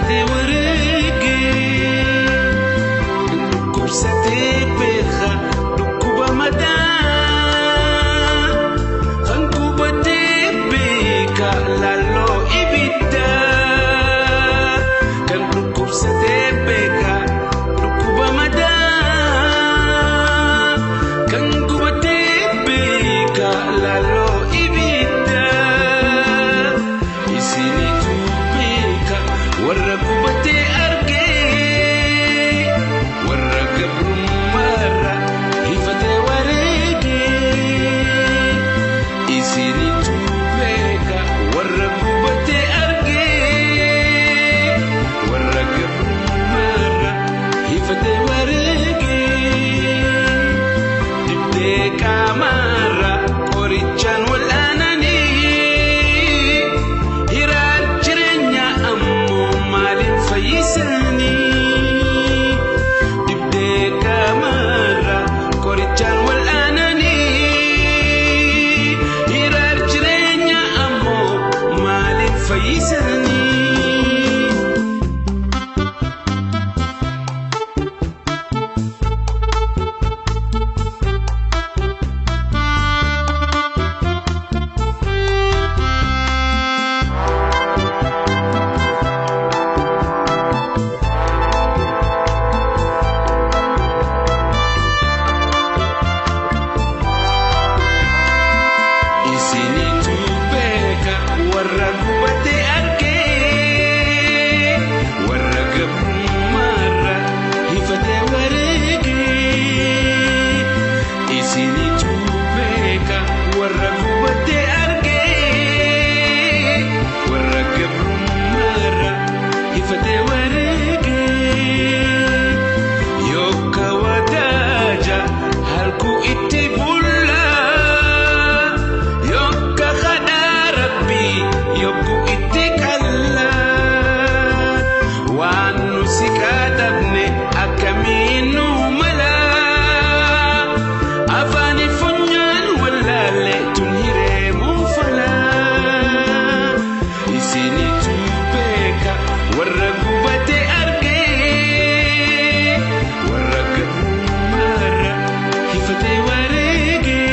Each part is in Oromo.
Hifatee wareegee kan dhukkubsatee beeka dhukkuba mataa kan gubatee beeka lalloo ibiddaa kan dhukkubsatee beeka dhukkuba mataa kan gubatee beeka lalloo ibiddaa isinitu beeka warra gubatee argee warra gabrummaarra hifatee wareegee isinitu beeka warra gubatee argee warra gabrummaarra hifatee wareegee dibdee qaamaarra qorichaan wal'aananii hiraan jireenya ammoo maaliin fayyisanii dibdee qaamaarra qorichaan wal'aananii hiraan jireenya ammoo maaliin fayyisanii. Isinitu beeka warra gubatee argee warra gabrummaarra hifatee wareegee. Isinitu beeka warra gubatee argee warra gabrummaarra hifatee wareegee. Yooka wadaaja halkuu itti bulla yooka kadhaa rabbii yokkuu itti qalla waan nu si kadhabne akkamiin nu mala afaani funyaan wallaalle tun hireemuu fala isinitu beeka warra gubate argee warra gabrummaarra hifatee wareegee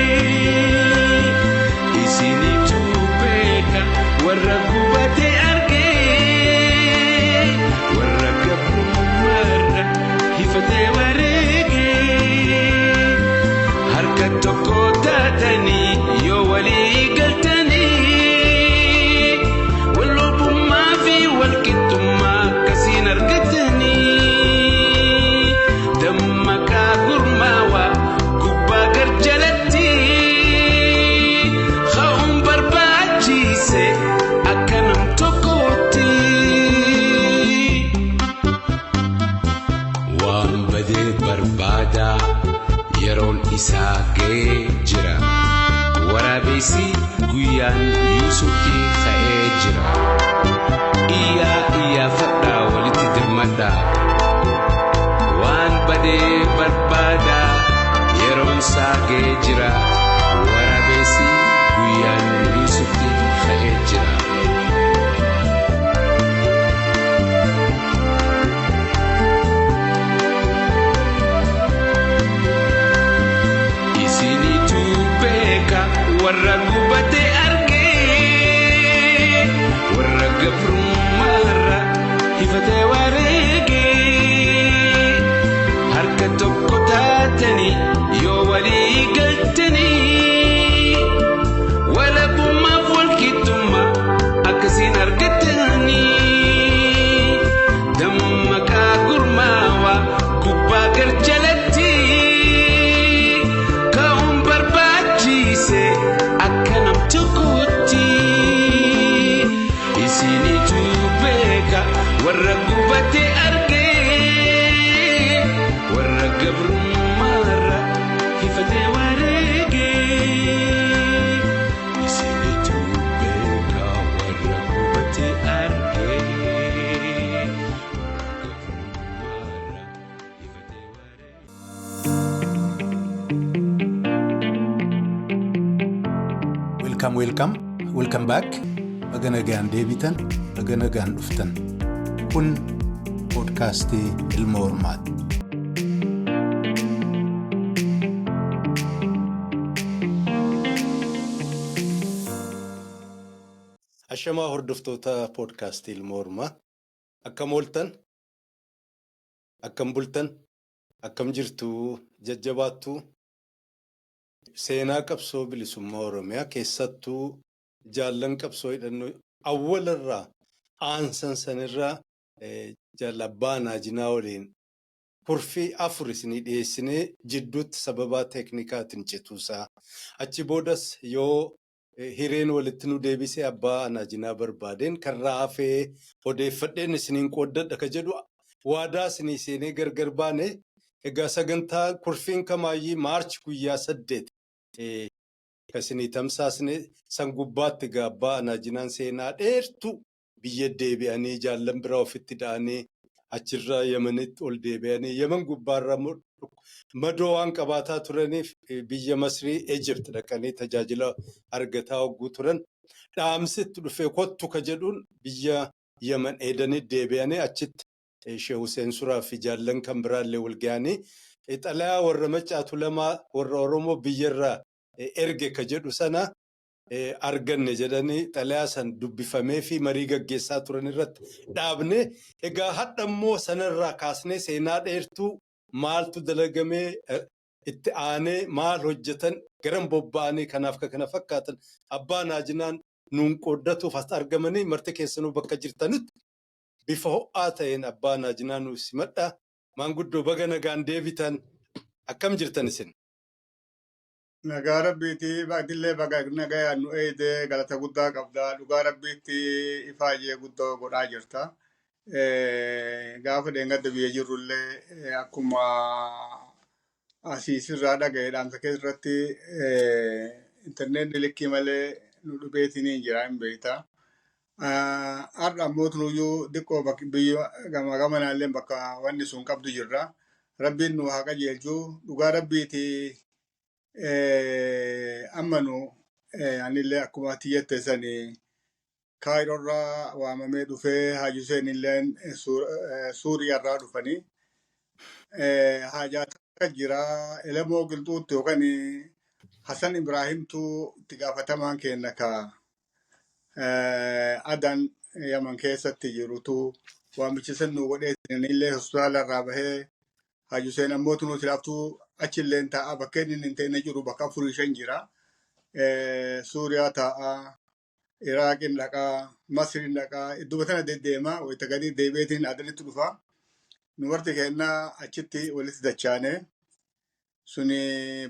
isinitu beeka warra gubate argee warra gabrummaarra hifatee wareegee harka tokko taatanii yoo walii galtanii walloobummaa fi walqixxummaa akkasiin argatanii dammaqaa gurmaawaa gubbaa gar jalatti ka'uun barbaachise akka nam tokkootti. Waan badee barbaadaa yeroon isaa ga'ee jira. Waraabessi guyyaan Yuusutti ka'ee jira. Iyyaa iyyaafadhaa walitti dirmadhaa. Waan badee barbaadaa yeroon isaa ga'ee jira. Waraabessi guyyaan Yuusutti ka'ee jira. Isinitu beeka warra gubate argee warra gabrummaarra hifatee wareegee harka tokko taatanii yoo walii galtanii walabummaaf walqixxummaa akkasiin argatanii dammaqaa gurmaawaa gubbaa gar jalatti ka'uun barbaachise akka nam tokkotti isinitu beeka warra gubate argee warra gabrummaarra hifatee wareegee isinitu beeka warra gubate argee warra gabrummaarra hifatee wareegee. Welcome, welcome, welcome back. Baga nagaan deebitan, baga nagaan dhuftan. Kun poodkaastii Ilma Hormaati. Ashamaa hordoftoota poodkaastii Ilma Hormaa. Akkam ooltan? Akkam bultan? Akkam jirtu? Jajjabaattuu? Seenaa qabsoo bilisummaa Oromiyaa keessattuu jaallan qabsoo hidhannoo awwalarraa aansan sanirraa jaal Abbaa Naajinaa waliin kurfii 4 isinii dhiyeessinee jidduutti sababaa teeknikaatiin cituusaa achi boodas yoo hireen walitti nu deebisee Abbaa Anaajinaa barbaadeen karraa hafee odeeffadheen isiniin qooddadha ka jedhu waadaa isinii seenee gargar baane. Egaa sagantaa kurfiin kamaayyii Maarch guyyaa 8 ka isinii tamsaasne san gubbaatti egaa Abbaa Anaajinaan seenaa dheertuu biyya deebi'anii jaallan biraa ofitti da'anii achirraa Yemenitti ol deebi'anii Yemen gubbaarra madoo waan qabaataa turaniif biyya Masrii Egypt dhaqanii tajaajila argataa hogguu turan dhaamsi itti dhufee kottu ka jedhuun biyya Yemen Eedanii deebi'anii achitti Sheeh Huseen Suraa fi jaallan kan biraallee wal ga'anii xalayaa warra Maccaa Tuulamaa warra Oromoo biyyarraa erge ka jedhu sana arganne jedhanii xalayaa san dubbifamee fi marii gaggeessaa turan irratti dhaabne. Egaa hadha immoo sanarraa kaasnee seenaa dheertuu maaltu dalagamee itti aanee maal hojjetan garam bobba'anii kanaaf ka kana fakkaatan Abbaa Naajinaan nuun qooddatuuf as argamanii marti keessanuu bakka jirtanitti bifa ho'aa ta'een Abbaa Naajinaa nuuf simadha. Maanguddoo baga nagaan deebitan akkam jirtan isin? Nagaa rabbiiti baadillee baga nagayaan nu eeyde galata guddaa qabda dhugaa rabbiitti ifaajee guddoo godhaa jirta. Gaafa dheengadda biyya jirrullee akkuma asii sirraa dhagaye dhaamsa keessatti intarneetni likkii malee nu dhubeetiin jira hin beekta. Har'a ammoo tunuyyuu diqqoo biyya gama gamanaallee bakka wanni sun qabdu jirra. Rabbiin nu haa qajeelchu dhugaa rabbiiti amma nu anillee akkuma ati jette sani Kaayirorraa waamamee dhufee Haaji Huseen illeen Suuriyaarraa dhufanii haajaa takka jira Elemoo Qilxuutti yookaan Hasan Ibraahimtu itti gaafatamaan keenya ka Adan Yaman keessatti jirutu waamicha san nu godhee illee hospitaala irraa bahee Haji Hussein ammoo tunuu silaaftuu achillee taa'a bakka inni hin ta'in jiru bakka afurii shan jira. Suuriyaa taa'a, Iraaqiin dhaqaa, Masriin dhaqaa, idduma tana deddeema wayita gadi deebi'eetiin Adanitti dhufa. Nu warti keenya achitti walitti dachaane suni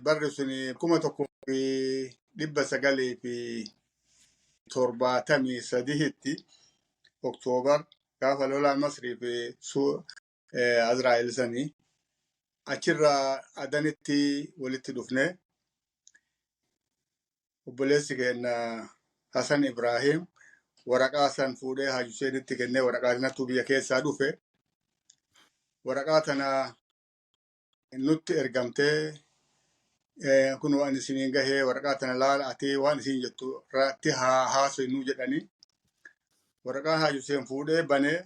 barri suni 1973tti Oktoobar gaafa lolaa Masrii fi Azraa'el sanii achirraa Adanitti walitti dhufne obboleessi keenya Hasan Ibrahim waraqaa san fuudhee Haji Huseenitti kennee waraqaa sanattuu biyya keessaa dhufe. Waraqaa tana nutti ergamtee kun waan isiniin gahee waraqaa tana laala ati waan isin jettu irratti haa haasofnu jedhanii waraqaa Haji Huseen fuudhee banee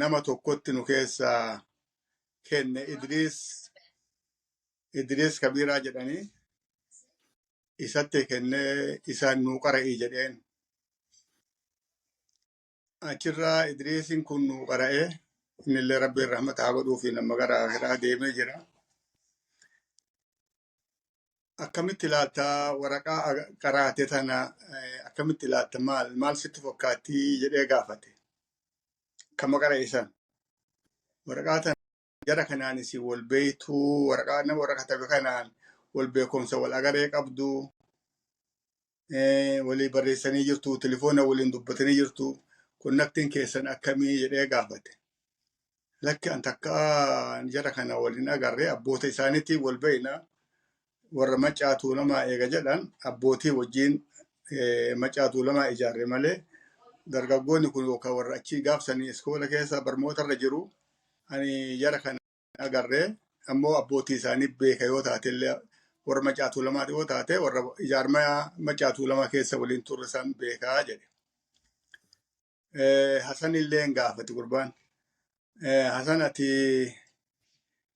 nama tokkotti nu keessaa kenne Idriis Kabiiraa jedhanii isatti kennee isaan nuu qara'ii jedheen. Achirraa Idriisiin kun nuu qara'ee innillee Rabbiin rahmata haa godhuufi nama gara akhiraa deemee jira. Akkamitti ilaalta waraqaa qaraate tana akkamitti ilaalta maal maal sitti fakkaatti jedhee gaafate. Kama qara'e san. Waraqaa tana jara kanaan isin wal beektuu waraqaa nama warra katabe kanaan wal beekumsa wal agaree qabdu walii barreessanii jirtu telefoona waliin dubbatanii jirtu konnaktiin keessan akkamii jedhee gaafate. Lakki an takka jara kana waliin agarre abboota isaaniitiin wal beekna warra Maccaa Tuulamaa eega jedhan abbootii wajjin Maccaa Tuulamaa ijaarre malee dargaggoonni kun yookaan warra achii gaafsanii iskoola keessa barmootarra jiru ani jara kana agarre ammoo abbootii isaanii beeka yoo taate illee warra Maccaa Tuulamaa yoo taate warra ijaarmaya Maccaa Tuulamaa keessa waliin turre san beekaa jedhe. Hasan illee hin gaafate gurbaan. Hasan, ati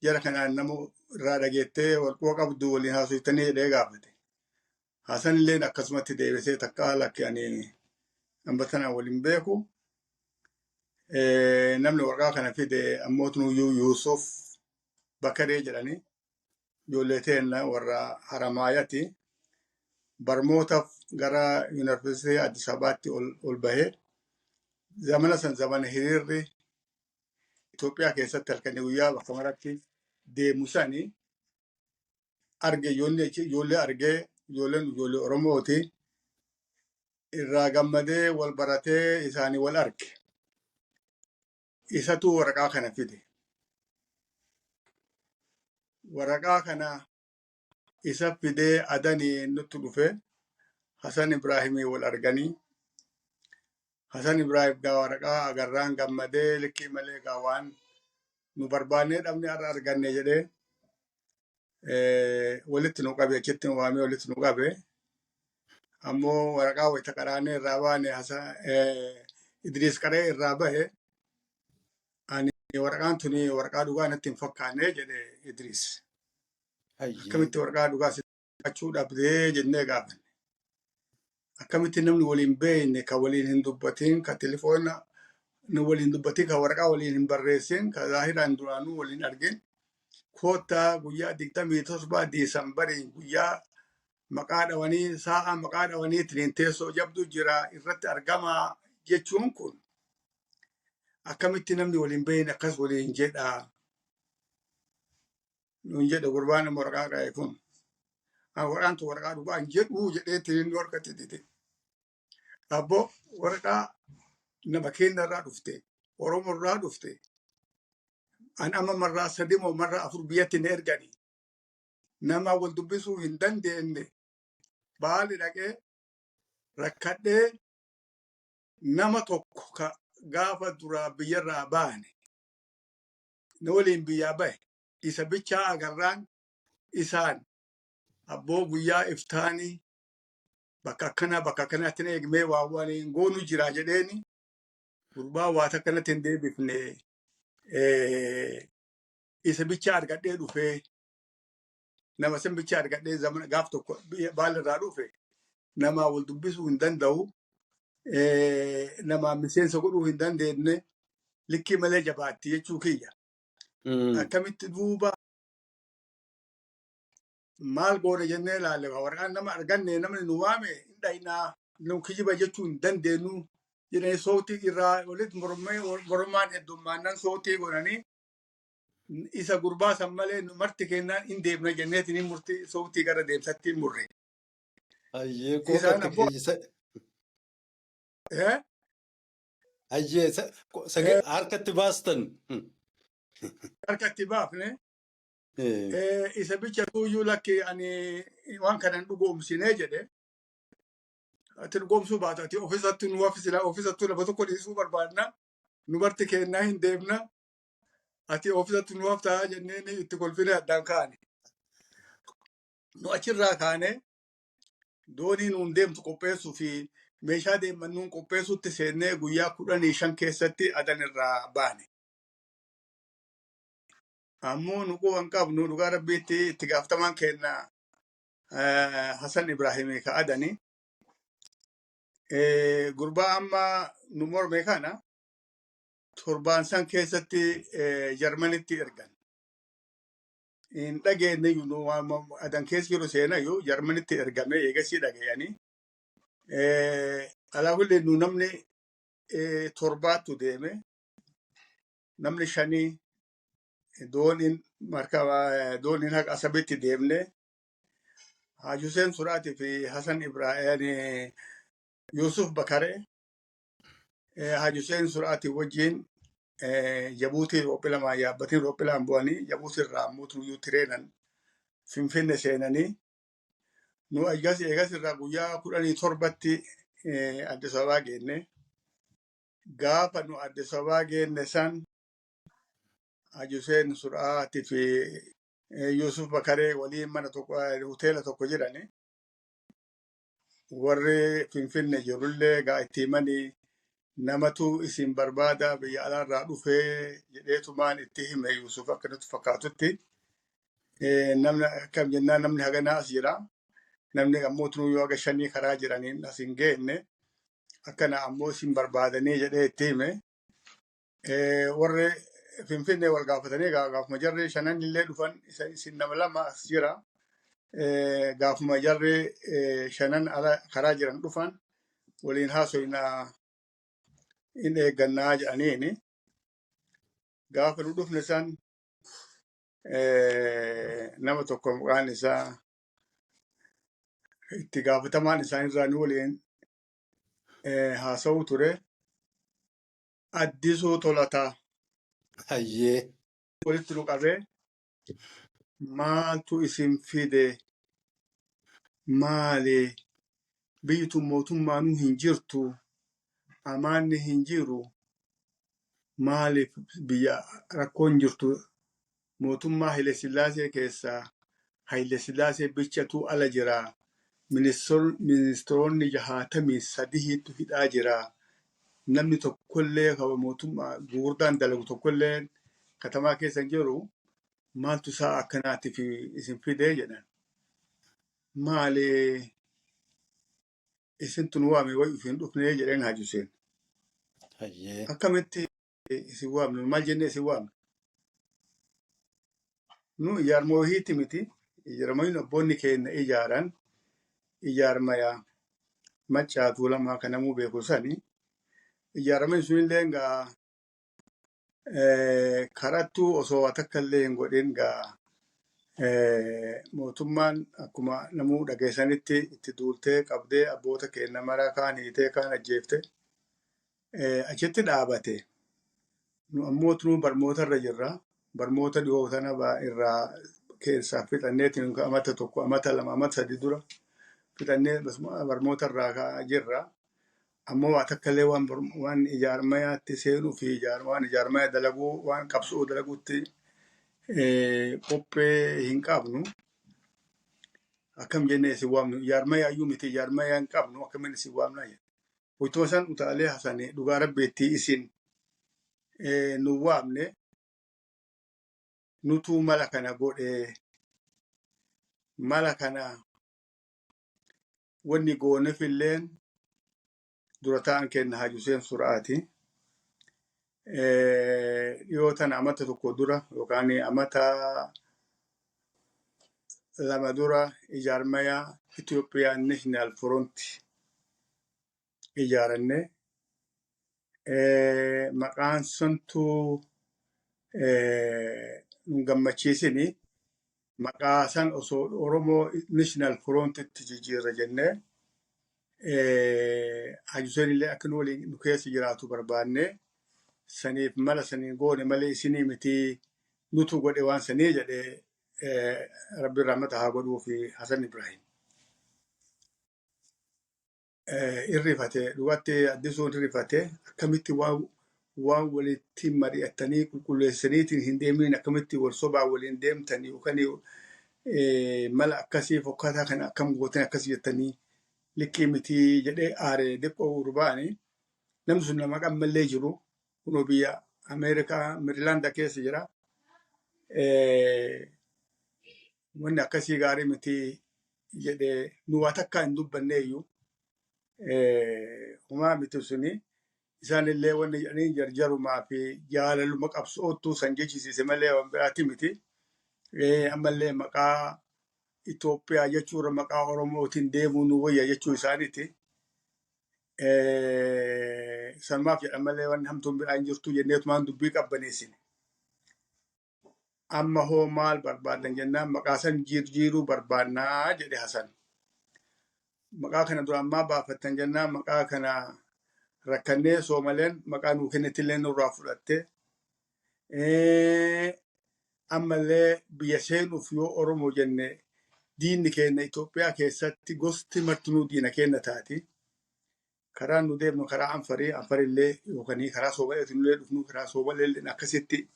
jara kanaan nama irraa dhageettee walqoo qabdu waliin haasofitanii jedhee gaafate. Hasan illeen akkasumatti deebisee, takka lakki, ani hamba tanaan waliin beeku. Namni waraqaa kana fide ammoo tunuyyuu Yuusuf Bakaree jedhanii ijoollee teenna warra Haramaayati. Barmootaaf gara Yuunivarsiitii Addis Ababaatti ol bahee, zamana san zamana hiriirri Itoophiyaa keessatti halkanii guyyaa bakka maratti deemu sani arge. Ijoollee argee, ijoolleen ijoollee Oromooti, irraa gammadee wal baratee isaanii wal arge. Isatu waraqaa kana fide. Waraqaa kana isa fidee Adanii nutti dhufe. Hasan Ibraahimii wal arganii. Hasan Ibraahim gaa waraqaa agarraan gammadee likkii malee, gaa waan nu barbaannee dhabne har'a arganne jedhee walitti nu qabe, achitti nu waamee walitti nu qabe. Ammoo waraqaa wayita qaraanee irraa baane, Idriis qaree irraa bahe, ani waraqaan tuni waraqaa dhugaa natti hin fakkaanne jedhe Idriis. Akkamitti waraqaa dhugaa si'achuu dhabdee jennee gaafanne. Akkamitti namni waliin beekne, ka waliin hin dubbatin, ka telefoona nu waliin dubbatin, ka waraqaa waliin hin barreessin, ka zaahiraan duraanuu waliin argin, koottaa guyyaa 27 Diisambarii guyyaa maqaa dhawanii, sa'a maqaa dhawanii ittiin teessoo jabduu jira irratti argamaa jechuun kun akkamitti namni waliin beekne akkas waliin jedha nuun jedhe gurbaan nama waraqaa qa'e kun. Waraqaan tun waraqaa dhugaa hin jedhuu jedhee ittiin nu harkatti dide. Abboo, waraqaa nama keenya irraa dhufte, Oromoo irraa dhufte. An amma marraa sadi moo marraa afur biyyatti na ergani. Nama wal dubbisuu hin dandeenye. Baali dhaqee rakkadhee nama tokko ka gaafa duraa biyyarraa baane na waliin biyyaa bahe isa bichaa agarraan isaan abboo guyyaa iftaanii bakka akkanaa bakka akkanaatti na eegmee waa waliin goonu jira jedheeni, gurbaa waa takkanatti hin deebifne, isa bichaa argadhee dhufee, nama san bichaa argadhee zamana gaaf tokko baala irraa dhufe nama wal dubbisuu hin danda'u, nama miseensa godhuu hin dandeenye, likkii malee jabaatti jechuu kiyya. Akkamitti duuba maal goone jennee ilaalle, waraqaan nama arganne, namni nu waame hin dhaynaa, nu kijiba jechuu hin dandeenyu jedhanii sootii irraa walitti mormee, mormaan heddummaannan sootii godhanii, isa gurbaa san malee nu marti kennaan hin deemna jenneetiin murtii sootii gara deemsatti murre. Hayyee. Isaan qooqatti abboo keessa. Hayyee, harkatti baastan. Harkatti baafne. Isa bicha tuuyyuu lakki, ani waan kana hin dhugoomsinee jedhe. Ati dhugoomsuu baata, ati ofisatti nu hafisila, ofisattuu lafa tokko dhiisuu barbaadna, nu marti kennaa hin deemna, ati ofisatti nu haftaa jenneen itti kolfine addaan kaane. Nu achirraa kaane doonii nuun deemtu qopheessuu fi meeshaa deeman nuun qopheessuutti seennee guyyaa 15 keessatti Adan irraa baane. Ammoo nu quban qabnu, dhugaa rabbiitti itti gaafatamaan kenna Hasan Ibraahimii ka Adani. Gurbaa amma nu morme kana torbaan san keessatti Jarmanitti ergan. Hin dhageenye, nu Adan keessa jiru seenayyuu Jarmanitti ergame eegasii dhagayanii. Alaa kulli nu namni torbaattu deeme, namni shanii dooniin markaba dooniin haqa Asabitti deemne. Haji Hussein Suraatii fi Hasan Ibrahim Yusuf Bakare Haji Hussein Suraatii wajjin Jabuutii roophilamaan yaabbatiin roophilaan bu'anii, Jabuutii irraa ammoo tuyyuu tireenan Finfinne seenanii, nu eegas eegas irraa guyyaa 17tti Addis Ababaa geenne. Gaafa nu Addis Ababaa geenne san Haji Hussein Suraatii fi Yusuf Bakaree waliin mana tokko, hoteela tokko jirani. Warri Finfinne jirullee gaa itti himanii Namatu isin barbaada biyya alaarraa dhufee jedheetumaan itti hime Yuusuf akka nutti fakkaatutti. Namni akkam jennaan namni haganaa as jira. Namni ammoo tunuu yoo haga shanii karaa jiraniin as hin geenne akkana ammoo isin barbaadanii jedhee itti hime. Warri Finfinnee wal gaafatanii gaafuma jarri shanan illee dhufan isin nama lama as jira. Gaafuma jarri shanan ala karaa jiran dhufan waliin haasoynaa in eeggannaa jedhaniini. Gaafa nu dhufne san nama tokko maqaan isaa itti gaafatamaan isaanirraa nu waliin haasa'uu ture. Addisuu Tolataa. Hayyee. Walitti nu qabee maaltu isin fide, maali biyyi tun mootummaanuu hin jirtu, amaanni hin jiru, maaliif biyya rakkoon jirtu, mootummaa Haile Sillaasee keessaa Haile Sillaasee bichatu ala jira, ministeeronni 63tu hidhaa jira, namni tokkollee mootummaa gurguddaan dalagu tokkollee katamaa keessa hin jiru, maaltu isaa akkanaatiif isin fide jedhan. Maali isintu nu waame wayi ofiin dhufnee jedheen Haji Hussein. Hayyee. Akkamitti isin waamne, maal jennee isin waamne? Nu ijaarma wahiiti miti. Ijaarmayin abboonni keenya ijaaran ijaarmaya Maccaa Tuulamaa kan namuu beeku sani. Ijaaramayin sunillee gaa karattuu osoo waa takka illee hin godhin gaa mootummaan akkuma namuu dhageessanitti itti duultee qabdee abboota keenya maraa kaan hiitee kaan ajjeefte achitti dhaabate. Nu ammoo tunuu barmoota irra jirra. Barmoota dhiyoo tana irraa keessaa fixanneetiin amata 1, amata 2, amata 3 dura fixannee barmoota irraa jirra. Ammoo waa takka illee waan ijaarmayaatti seenuu fi waan ijaarmaya dalaguu, waan qabsoo dalaguutti qophee hin qabnu. Akkam jennee isin waamnu, ijaarmaya iyyuu miti, ijaarmaya hin qabnu, akkamiin isin waamna jedhe. Utuma isaan utaalee hasanii dhugaa rabbiitti isin nu waamne, nutuu mala kana godhe, mala kana wanni gooneef illeen dura ta'an kenna Haji Hussein Suraati. Dhiyoo tana amata 1 dura yookaan amata 2 dura ijaarmaya Itoophiyaa National Front ijaaranne. Maqaan santuu nu gammachiisini. Maqaa san osoo Oromoo National Front itti jijjiirra jennee Haji Hussein illee akka nu waliin nu keessa jiraatu barbaanne saniif mala saniin goone malee isinii miti, nutu godhe waan sanii jedhe. Rabbi rahmata haa godhuu fi Hasan Ibrahim. Irrifate dhugatti Addisuun irrifate, akkamitti waan walitti mari'attanii qulqulleessaniitiin hin deeminiin akkamitti wal sobaa waliin deemtan yookaan mala akkasii fokkataa kana akkam gootan akkas jettanii likkii miti jedhee aare diqqoo gurbaani. Namni sun nama qammallee jiru kunoo biyya Ameerikaa Mirilaanda keessa jira. Wanni akkasii gaarii miti jedhee nu waa takkaa hin dubbanne iyyuu homaa miti suni. Isaanillee wanni jedhanii jarjarumaa fi jaalaluma qabsoottuu san jechisiise malee waan biraati miti. Ammallee maqaa Itoophiyaa jechuurra maqaa Oromootiin deemuu nu wayya jechuu isaaniiti. Sanumaaf jedhan malee wanni hamtuun biraa hin jirtu jenneetumaan dubbii qabbaneessine. Amma hoo maal barbaadan jennaan maqaa san jijjiiruu barbaannaa jedhe Hasan. Maqaa kana dura ammaa baafattan jennaan maqaa kana rakkannee Soomaleen maqaa nuu kennitillee nurraa fudhatte. Ammallee biyya seenuuf yoo Oromoo jenne diinni keenya Itoophiyaa keessatti gosti martinuu diina keenya taati. Karaan nu deemnu karaa Anfarii, Anfarillee yookaan karaa Soomaleetiin illee dhufnu, karaa Soomaleellee akkasitti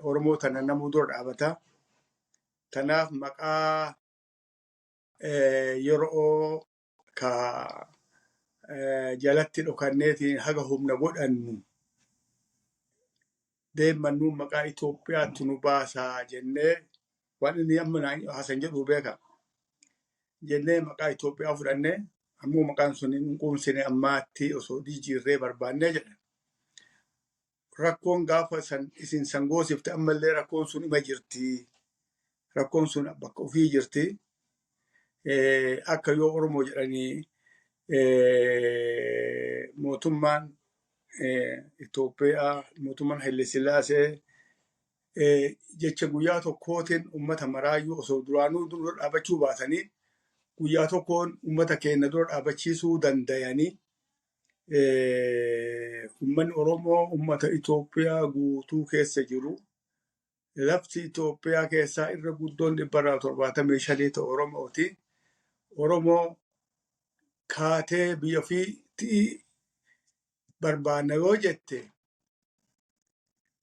Oromoo tana namuu dura dhaabata. Kanaaf maqaa yeroo ka Jalatti dhokanneetiin haga humna godhannu deemmannu maqaa Itoophiyaatti nu baasaa jennee, waan inni amma Hasan jedhu beeka. Jennee maqaa Itoophiyaa fudhannee, ammoo maqaan sun hin quumsine ammaatti osoo jijjiirree barbaannee jedha. Rakkoon gaafa san isin san goosifte ammallee rakkoon sun ima jirti. Rakkoon sun bakka ofii jirti. Akka yoo Oromoo jedhanii mootummaan Itoophiyaa, mootummaan Haile Sillaasee jecha guyyaa tokkootiin uummata maraayyuu osoo duraanuu dura dhaabachuu baatanii guyyaa tokkoon uummata keenya dura dhaabachiisuu dandayanii, uummanni Oromoo uummata Itoophiyaa guutuu keessa jiru. Lafti Itoophiyaa keessaa irra guddoon 75% ta'u Oromooti. Oromoo kaatee biyya ofiitti barbaanna yoo jette,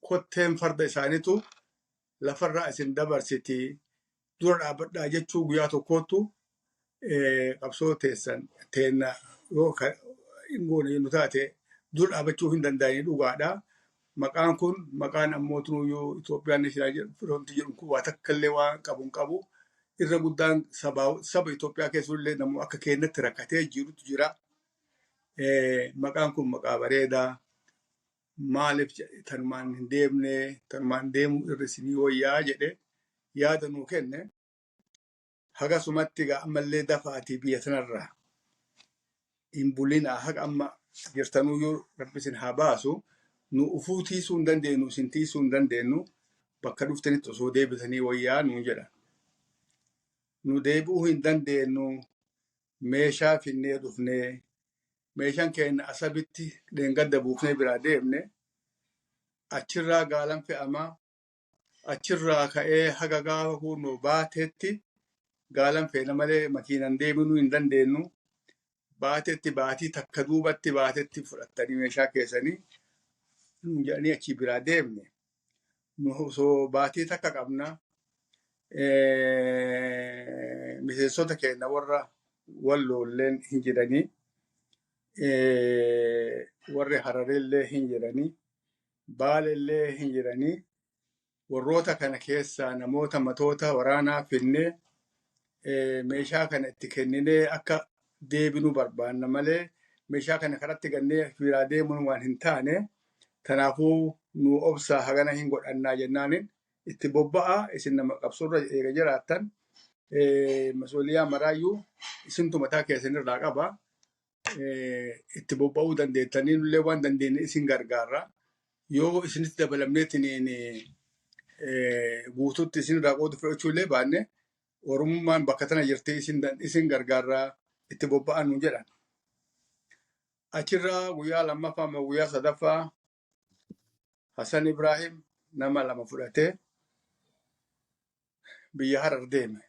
kotteen farda isaaniitu lafarraa isin dabarsiti, dura dhaabbadhaa jechuu guyyaa tokkootu qabsoo teessan teenna yoo hin goone jennu taate dura dhaabbachuu hin danda'anii dhugaadha. Maqaan kun, maqaan ammoo tunuyyuu Itoophiyaan National Front jedhu kun waa takka illee waan qabu hin qabu. Irra guddaan saba Itoophiyaa keessallee namuu akka keenyatti rakkatee jirutu jira. Maqaan kun maqaa bareedaa. Maaliif tanumaan hin deemne, tanumaan deemuu irra isinii wayyaa jedhe yaada nuu kenne. Hagasumatti egaa ammallee dafaatii biyya sanarraa hin bulinaa, haga amma jirtanuyyuu Rabbi isin haa baasu. Nu ufuu tiisuu hin dandeenyu, isin tiisuu hin dandeenyu, bakka dhuftanitti osoo deebitanii wayyaa nuun jedha. Nu deebi'uu hin dandeenyu, meeshaa finnee dhufnee, meeshaan keenya Asabitti dheengadda buufnee biraa deemne, achirraa gaalan fe'amaa, achirraa ka'ee haga gaafa kunoo baatetti gaalan feena malee makiinaan deeminuu hin dandeenyu. Baatetti, baatii takka duubatti baatetti fudhattanii meeshaa keessanii nuun jedhanii achii biraa deemne. Nu osoo baatii takka qabna. Miseensota keenya warra Walloolleen hin jiranii. Warri Hararillee hin jiranii. Baalellee hin jiranii. Warroota kana keessaa namoota matoota waraanaa finnee meeshaa kana itti kenninee akka deebinuu barbaanna malee meeshaa kana karatti gannee biraa deemuun waan hin taane, kanaafuu nu obsaa hagana hin godhannaa jennaanin, itti bobba'aa, isin nama qabsoorra eega jiraattan masuuliyaa maraayyuu isintu mataa keessanirraa qaba. Itti bobba'uu dandeettanii, nullee waan dandeenye isin gargaarra. Yoo isinitti dabalamneetiin guutuutti isinirraa qooda fudhachuu illee baanne, Oromummaan bakka tana jirti, isin gargaarraa, itti bobba'aa nuun jedhan. Achirraa guyyaa lammaffaa moo guyyaa sadaffaa Hassan Ibrahim nama lama fudhatee biyya Harar deeme.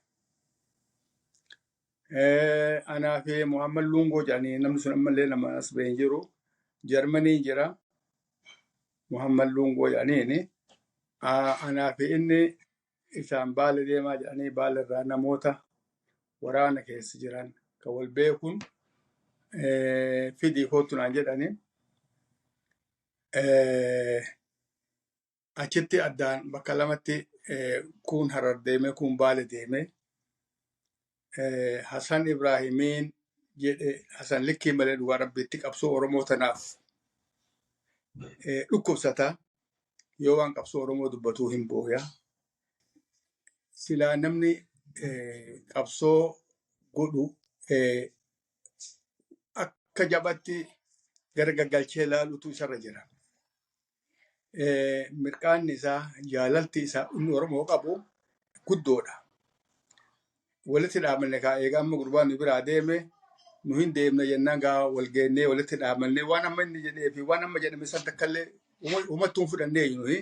Anaa fi Muhammad Lungoo jedhanii, namni sun ammallee nama as bahee hin jiru. Jarmanii jira. Muhammad Lungoo jedhaniini. Anaa fi inni isaan Baale deemaa jedhanii, Baale irraa namoota waraana keessa jiran kan wal beekuun fidii kootu naan jedhani. Achitti addaan bakka lamatti, kuun Harar deeme, kuun Baale deeme. Hasan Ibrahimiin jedhe, Hasan likkii malee dhugaa Rabbiitti qabsoo Oromoo tanaaf dhukkubsata. Yoo waan qabsoo Oromoo dubbatuu hin booya. Silaa namni qabsoo godhu akka jabatti gara gaggalchee ilaalutu isarra jira. Mirqaanni isaa, jaalalti isaa inni Oromoo qabu guddoodha. Walitti dhaabanne kaa, egaa amma gurbaan nu biraa deeme, nu hin deemne jennaan gaa wal geennee walitti dhaabanne, waan amma inni jedhee fi waan amma jedhame san takkallee uummattuun fudhannee nuyi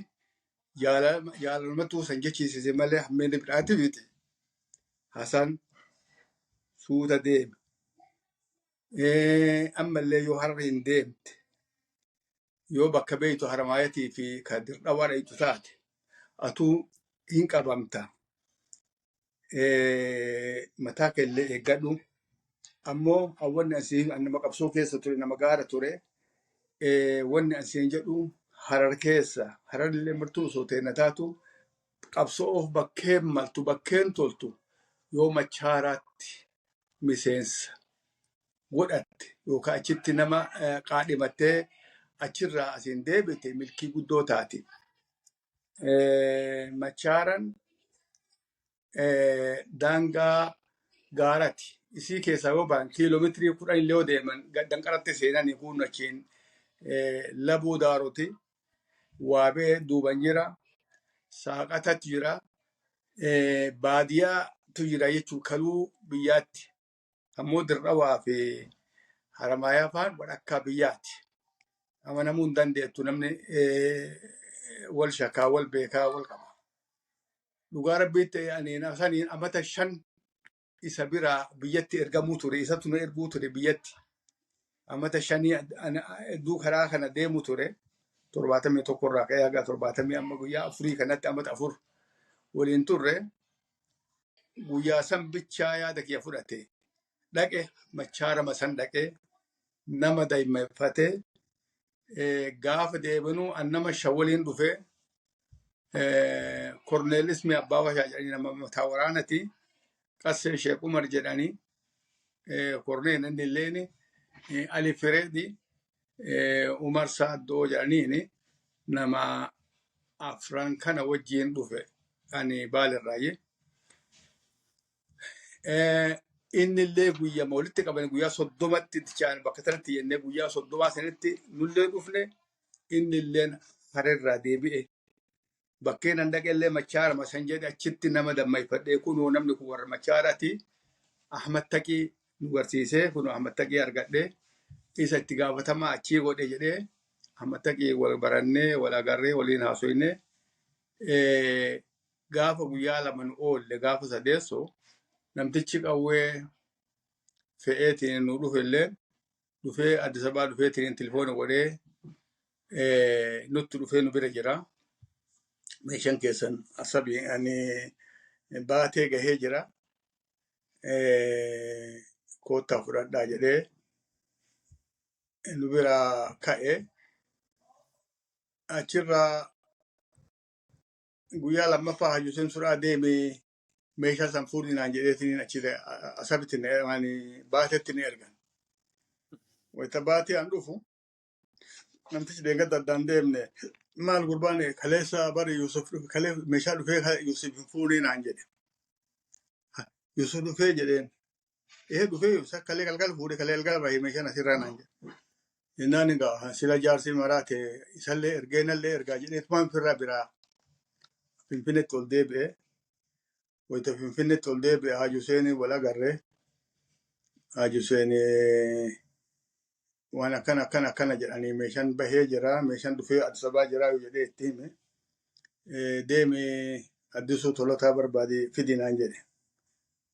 jaalalumattuu san jechiisise malee hammeenni biraati miti. Hasan, suuta deeme. Ammallee yoo Harara hin deemte, yoo bakka beeytu Haramaayatii fi ka Dirdhawaa dhayxu taate, atuu hin qabamta. Mataa keellee eeggadhu. Ammoo wanni asii nama qabsoo keessa ture nama gaara ture. Wanni asiin jedhu Harar keessa Hararrillee martuu osoo ta'e taatu qabsoof bakkeen maltu bakkeen toltu yoo Machaaraatti miseensa godhatte yookaan achitti nama qaadhimattee achirraa asiin deebite milkii guddoo taati. Machaaran daangaa gaarati. Isii keessaa yoo ba'an kiiloomeetirii 10 illee yoo deeman danqaratti seenanii kun achiin Labuu Daaroti. Waabee duuban jira. Saaqatatu jira. Baadiyyaatu jira jechuun kaluu biyyaatti. Ammoo Dirrawaa fi Haramaayaa faan walakkaa biyyaati. Amanamuu hin dandeettu namni wal shakkaa wal beekaa wal qaba. Dhugaa rabbiitti ani saniin amata 5 isa biraa biyyatti ergamuu ture. Isatu na erguu ture biyyatti. Amata 5 hedduu karaa kana deemu ture. 71 irraa ka'ee haga 70 amma guyyaa 4 kanatti amata 4 waliin turre. Guyyaa san bichaa yaada kiyya fudhate. Dhaqe Machaarama san dhaqee nama daa'imeffatee gaafa deebinuu an nama 5 waliin dhufee Korneel Ismi Abbaa Washaa jedhanii nama mataa waraanati. Qassee Sheek Umar jedhanii Korneel inni illeen Ali Fireedi Umar Saaddoo jedhaniini nama afran kana wajjiin dhufe ani Baalirraayi. Inni illee guyyama walitti qaban guyyaa 30tti itti ce'an bakka sanatti jennee guyyaa 30 sanitti nullee dhufne inni illeen Hararraa deebi'e. Bakkeen an dhaqe illee Machaarama san jedhe achitti nama dammayfadhee kunoo namni kun warra Machaarati. Ahmad Taqii nu garsiisee kunoo Ahmad Taqii argadhee isa itti gaafatamaa achii godhe jedhee Ahmad Taqii wal barannee wal agarree waliin haasoynee gaafa guyyaa 2 nu oolle gaafa sadeessoo namtichi qawwee fe'eetiin nu dhufe illee dhufee Addis Ababaa dhufeetiin telefoona godhee nutti dhufee nu bira jira. Meeshaan keessan Asabii ani baatee gahee jira. Koottaa fudhadhaa jedhee nu bira ka'e. Achirraa guyyaa lammaffaa Hayyuusin Suraa deemee meeshaa san fuudhi naan jedheetiin achi Asabitti baatetti ni ergan. Wayita baatee an dhufu namtichi deeggarta addaan deemne maal gurbaan kaleessa bari Yusuf kalee meeshaa dhufee Yusuf hin fuunee naan jedhe. Yusuf dhufee jedheen. Ee dhufee Yusuf kalee galgala fuudhe kalee galgala bahee meeshaan asirraa naan jedhe. Jennaan egaa sila jaarsi maraate isallee ergeenallee ergaa jedhee tumaan ofirraa biraa Finfinneetti ol deebi'e. Wayita Finfinneetti ol deebi'e Haji Huseenii wal agarre. Haji Huseenii waan akkana akkana akkana jedhanii meeshaan bahee jira meeshaan dhufee Addis Ababaa jira jedhee itti hime. Deemi Addisuu Tolataa barbaade fidi naan jedhe.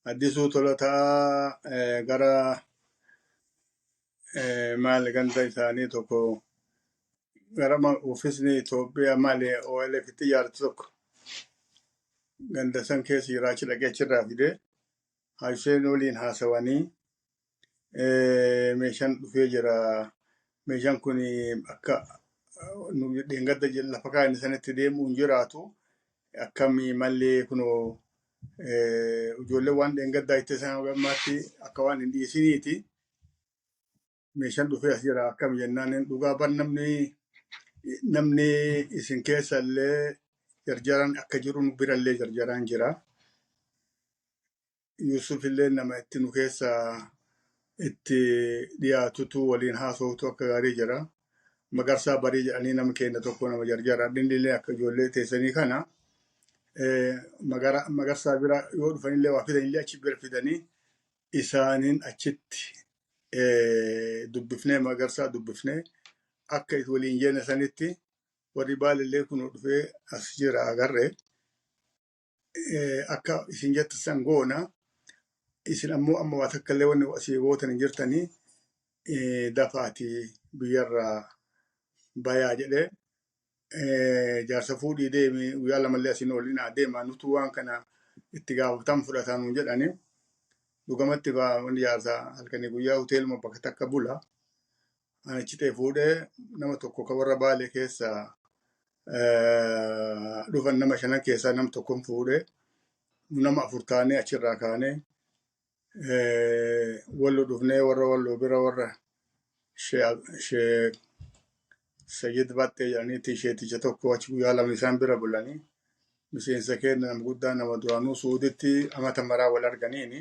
Addisuu Tolataa gara maal ganda isaanii tokko gara ofiisni Itoophiyaa maali OLF itti ijaarte tokko ganda san keessa jira achi dhaqee achirraa fidee Haji Huseen waliin haasawanii meeshaan dhufee jira. Meeshaan kun akka nu dheengadda lafa kaa'anne sanitti deemuu hin jiraatu. Akkamii mallee kunoo ijoollee waan dheengaddaa itti isaan gammaatti akka waan hin dhiisiniiti. Meeshaan dhufee as jira akkam jennaan dhugaa bar namni isin keessa illee jarjaraan akka jiru nu bira illee jarjaraan jira. Yusuf illee nama itti nu keessa itti dhiyaatutu waliin haasoftu akka gaarii jira. Magarsaa Barii jedhanii nama keenya tokko nama jarjara. Inni illee akka ijoollee teessanii kana Magarsaa bira yoo dhufanillee waa fidanillee achi bira fidanii isaaniin achitti dubbifnee Magarsaa dubbifnee akka waliin jenne sanitti warri Baalillee kun dhufee as jira agarre. Akka isin jettan san goona. Isin ammoo amma waa takka illee wanni asii gootan hin jirtanii dafaati biyyarraa bayaa jedhee jaarsa fuudhii deemi guyyaa lamallee asiin oolin adeema nutu waan kana itti gaafatama fudhataa nuun jedhani. Dhugamatti wanni jaarsaa halkanii guyyaa hoteeluma bakka takka bula. Ani achi ta'e fuudhee nama tokko kan warra Baalee keessaa dhufan nama shanan keessaa nama tokkoon fuudhee nama afur taanee achirraa kaanee Walloo dhufnee warra Walloo bira warra Shee Sayyid Baxxee jedhaniitti isheeticha tokko achi guyyaa lama isaan bira bulanii miseensa keenya nama guddaa nama duraanuu Suuditti amata maraa wal arganiini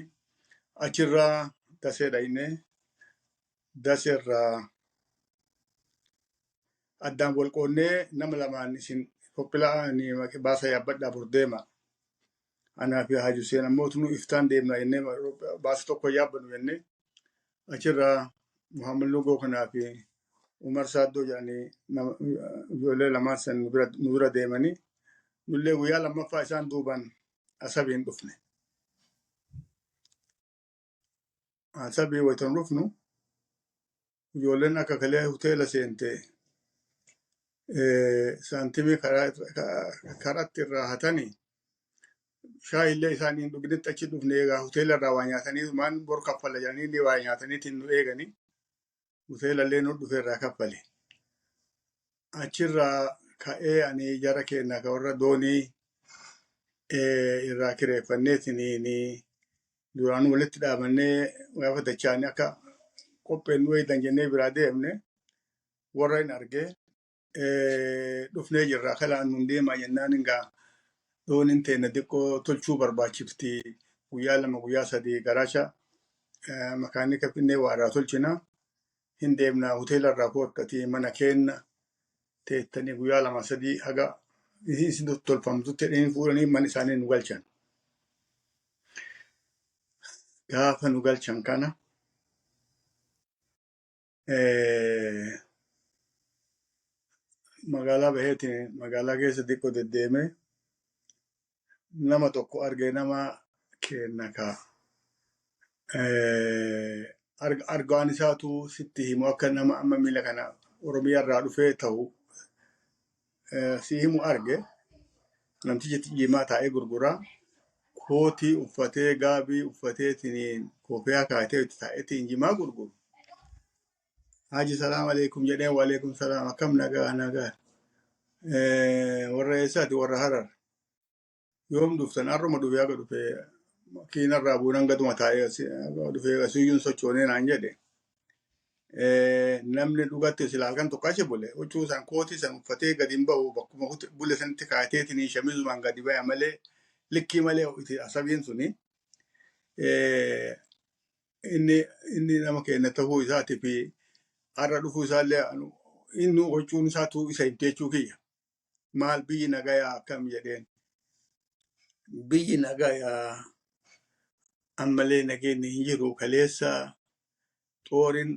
achirraa Dasee dhaynee Daseerraa addaan wal qoonnee nama lamaan isin qophila'aa baasa yaabbadhaa bor deema. Anaa fi Haji Hussein ammoo nu iftaan deemna jennee baasa tokko yaabbannu jennee achirraa Muhammad Lugoo kanaa fi Umar Saaddoo jedhanii ijoollee lamaan san nu bira deemanii nullee guyyaa lammaffaa isaan duubaan Asabiin dhufne. Asabii wayita nu dhufnu ijoolleen akka kalee hoteela seente saantimii karaatti irraa hatanii shaayillee isaanii hin dhuginitti achi dhufne. Egaa hoteela irraa waa nyaatanii maan bor kaffala jedhanii ni waa nyaataniitiin nu eeganii hoteelallee nu dhufe irraa kaffale. Achirraa ka'ee ani jara keenya ka warra doonii irraa kireeffanneetiin duraan walitti dhaabannee gaafa dachaanii akka qopheen nu eegdan jennee biraa deemne warra hin argee dhufnee jirra kalaan nun deemaa jennaan egaa dooniin teenya xiqqoo tolchuu barbaachifti, guyyaa 2 guyyaa 3 garaasha makaanika finnee waa irraa tolchina, hin deemna, hoteela irraa koottatii mana keenna teettanii guyyaa 2 3 haga isin tolfamtutti jedhanii fuudhanii mana isaanii nu galchan. Gaafa nu galchan kana magaalaa baheetiin magaalaa keessa xiqqoo deddeemee nama tokko arge, nama kenna ka argaan isaatu sitti himu akka nama amma miila kana Oromiyaa irraa dhufee ta'u si himu arge. Namtichi jimaa taa'ee gurguraa kootii uffatee gaabii uffateetiin kofiyaa kaatee itti taa'eetiin jimaa gurguru. Haji, salaam aleekum jedheen. Waleekum salaam, akkam, nagaa nagaa. Warra eessaati? Warra Harar. Yoom dhuftan? Har'uma dhufee haga dhufee makiinarraa buunan gaduma taa'ee dhufee asiyyuun sochoonee naan jedhe. Namni dhugatti sila halkan tokko achi bule huccuu san kootii san uffatee gadi hin ba'u, bakkuma bule sanitti kaateetiin shamizumaan gadi baya malee likkii malee Asabiin suni. Inni nama keenya tahuu isaatii fi har'a dhufuu isaallee inni huccuun isaatu isa himte jechuu kiyya. Maal, biyyi nagayaa akkam jedheen. Biyyi nagayaa, ammallee nageenyi hin jiru, kaleessa xoorin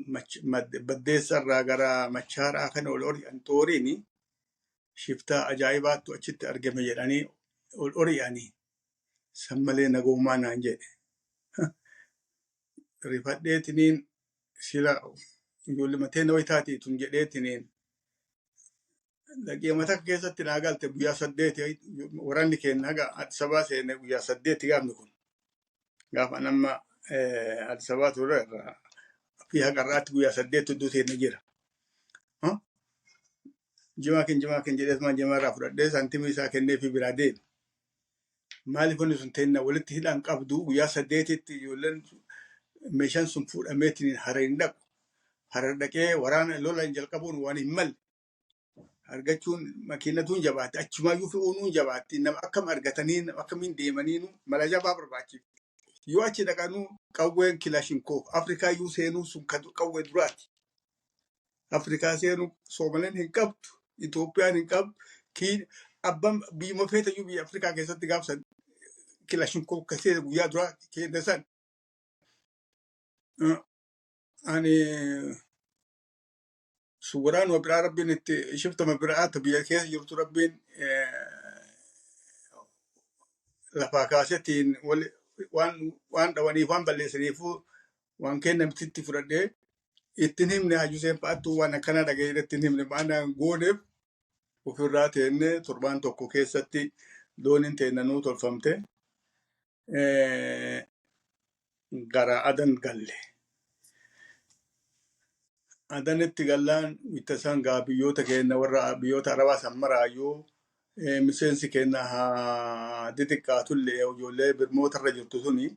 Baddeessa irraa gara Machaaraa kana ol ori'an, xooriin shiftaa ajaa'ibaattu achitti argame jedhanii ol ori'anii san malee nagoomaa naan jedhe. Rifadheetiniin sila ijoollee mateen wayitaati tun jedheetiniin daqiiqama takka keessatti naa galte. Guyyaa 8 waraanni keenya haga Addis Ababaa seene, guyyaa 8 gaafni kun. Gaafa nama Addis Ababaa ture irraa fi haga har'aatti guyyaa 8 iddoo seene jira. Jimaa kin jedheetumaan jimaa irraa fudhadhee saantimii isaa kennee fi biraa deeme. Maaliif wanni sun teenna walitti hidhaan qabdu, guyyaa 8tti ijoolleen meeshaan sun fuudhameetiin Harar hin dhaqu. Harar dhaqee waraana lola hin jalqabuun waan hin malle. Argachuun makiinatuun jabaatti, achumayyuu fe'uun jabaatti, nama akkam argatanii nama akkamiin deemaniinu mala jabaa barbaachifti. Yoo achi dhaqanuu qawween Kilashinkoof Afrikaayyuu seenuu sun kan qawwee duraati. Afrikaa seenuu Soomaleen hin qabdu, Itoophiyaan hin qabdu, abbaan biyyuma feetayyuu biyya Afrikaa keessatti gaafsan Kilashinkoof kasee guyyaa duraa keenya san. Ani suuraan biraa rabbiin itti shiftama biraa biyya keessa jirtu rabbiin lafaa kaasetiin waan dhawaniif waan balleessaniifuu waan kennamtitti fudhadhee ittiin himne. Hajuseen fa'aattuu waan akkana dhaga'ee ittiin himne waan gooneef ofirraa teenne. Torbaan tokko keessatti dooniin teennanuu tolfamte. Gara Adan galle. Adanitti gallaan itti isaan gaa biyyoota keenya warra biyyoota Arabaa san maraayyuu miseensi keenya haa xixiqqaatullee ijoollee birmoota irra jirtu suni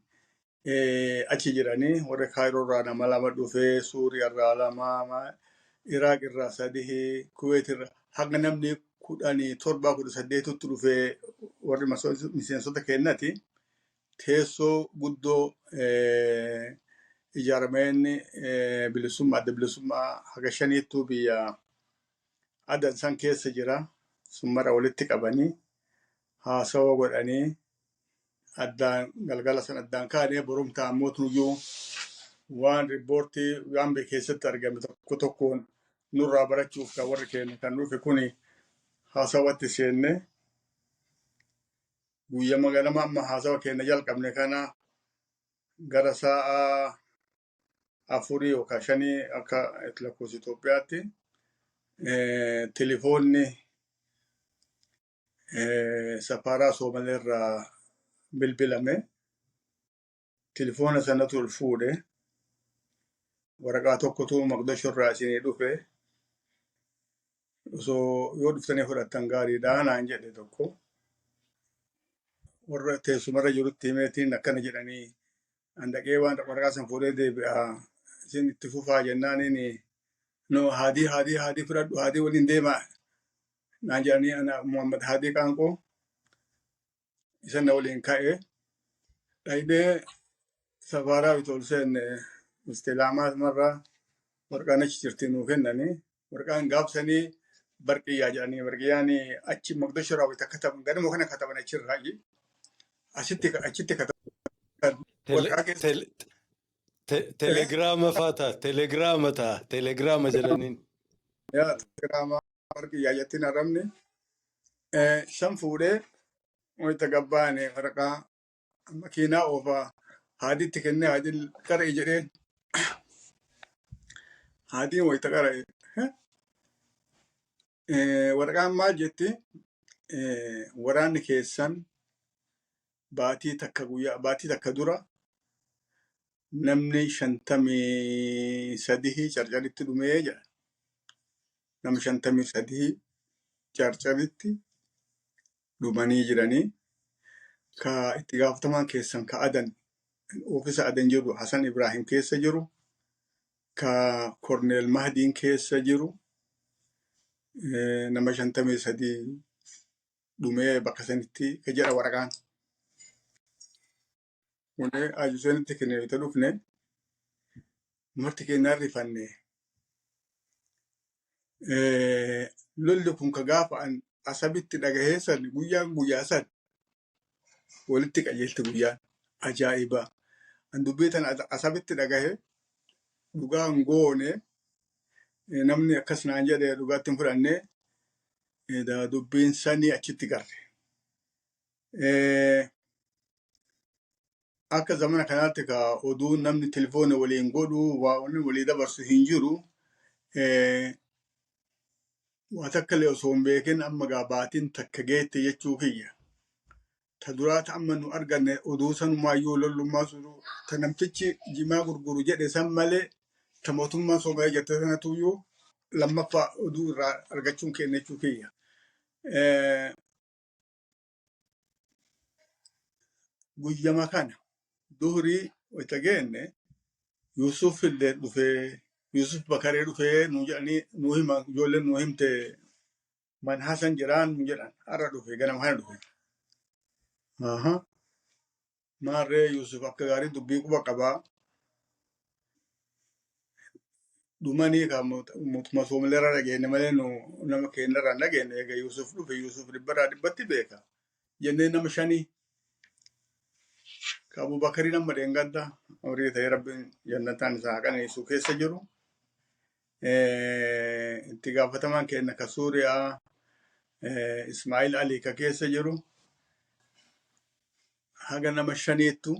achi jiranii warra Kaayiroo irraa nama lama dhufee, Suuriyaa irraa lama, Iraaq irraa sadii, Kuweet irraa haga namni 17 18tti dhufee warri miseensota keenyati teessoo guddoo ijaarameen bilisummaa adda bilisummaa haga shaniittuu biyya Adan san keessa jira. Sun mara walitti qabanii haasawa godhanii addaan galgala san addaan kaanee borumtaa ammoo tuyyuu waan riippoortii waan biyya keessatti argame tokko tokkoon nurraa barachuuf kan warri keenya kan dhufe kuni haasawatti seenne. Guyyama ganama amma haasawa keenya jalqabne kana gara sa'a 4 yookaan 5 akka lakkoofsa Itoophiyaatti telefoonni safaaraa Soomaleerraa bilbilame. Telefoona sanatu ol fuudhe. Waraqaa tokkotu Maqdashoo irraa isinii dhufe. Osoo yoo dhuftanii fudhattan gaariidha naan jedhe tokko. Warra teessumarra jirutti himeetiin akkana jedhanii an dhaqee waan waraqaa san fuudhee deebi'a. Isin itti fufaa jennaaniin no haadii haadii haadii fudhadhu haadii waliin deemaa naan jedhanii ana Muhammad Haadii Qaanqoo isan na waliin ka'e. Dhaqnee safaaraa itti ol seenne istilaamaa marraa waraqaan achi jirti nuu kennanii. Waraqaan gaafsanii barqiyyaa jedhanii barqiyyaan achi Maqdashoo irraa wayita kataban ganama kana kataban achirraa asitti achitti kataban waraqaa keessa. Telegiraama faa ta'a. Telegiraama ta'a. Telegiraama jedhaniin. Yaa telegiraama barqiyyaa jettiin arrabni. San fuudhee wayita gabbaane waraqaa makiinaa oofaa haaditti kennee haadiin qara'e jedheen. Haadiin wayita qara'e. Waraqaan maal jetti? Waraanni keessan baatii takka guyyaa baatii takka dura namni 53 Carcaritti dhumee jedha. Nama 53 Carcaritti dhumanii jiranii. Ka itti gaafatamaan keessan ka Adan oofisa Adan jiru Hasan Ibrahim keessa jiru, ka Korneel Mahdiin keessa jiru nama 53 dhumee bakka sanitti ka jedha waraqaan. Kunee Haji Huseenitti kennee itti dhufne marti keenyaan rifanne. Lolli kun ka gaafa an Asabitti dhagahee san guyyaan guyyaa san walitti qajeelti guyyaan ajaa'iba. An dubbii tana Asabitti dhagahee dhugaan goone namni akkas naan jedhe dhugaatti hin fudhanne dubbiin sanii achitti garre. Akka zamana kanaatti ka oduun namni telefoona waliin godhu waa wanni walii dabarsu hin jiru. Waa takka illee osoo hin beekin amma gaa baatiin takka geette jechuu kiyya. Ta duraa ta amma nu arganne oduu sanumaayyuu lollummaa sunu ta namtichi jimaa gurguru jedhe san malee ta mootummaan Soomalee jette sanatuyyuu lammaffaa oduu irraa argachuun keenya jechuu kiyya. Guyyama kana duhurii wayita geenne Yusuf illee dhufee Yusuf Bakaree dhufee nu jedhanii nu hima ijoolleen nu himte man Hasan jiraan nu jedhan har'a dhufe ganama kana dhufe. Aha. Maarree Yusuf akka gaarii dubbii quba qabaa. Dhumanii kan mootummaa Soomaleerraa dhageenye malee nu nama keenyarraa hin dhageenye eega Yusuf dhufe Yusuf dhibbarraa dhibbatti beeka. Jennee nama shanii ka Abubakarii nama dheengadda horii ta'ee rabbiin jannataan isaa haa qananiisu keessa jiru. Itti gaafatamaan keenya ka Suuriyaa Ismaa'il Alii ka keessa jiru. Haga nama shaniittu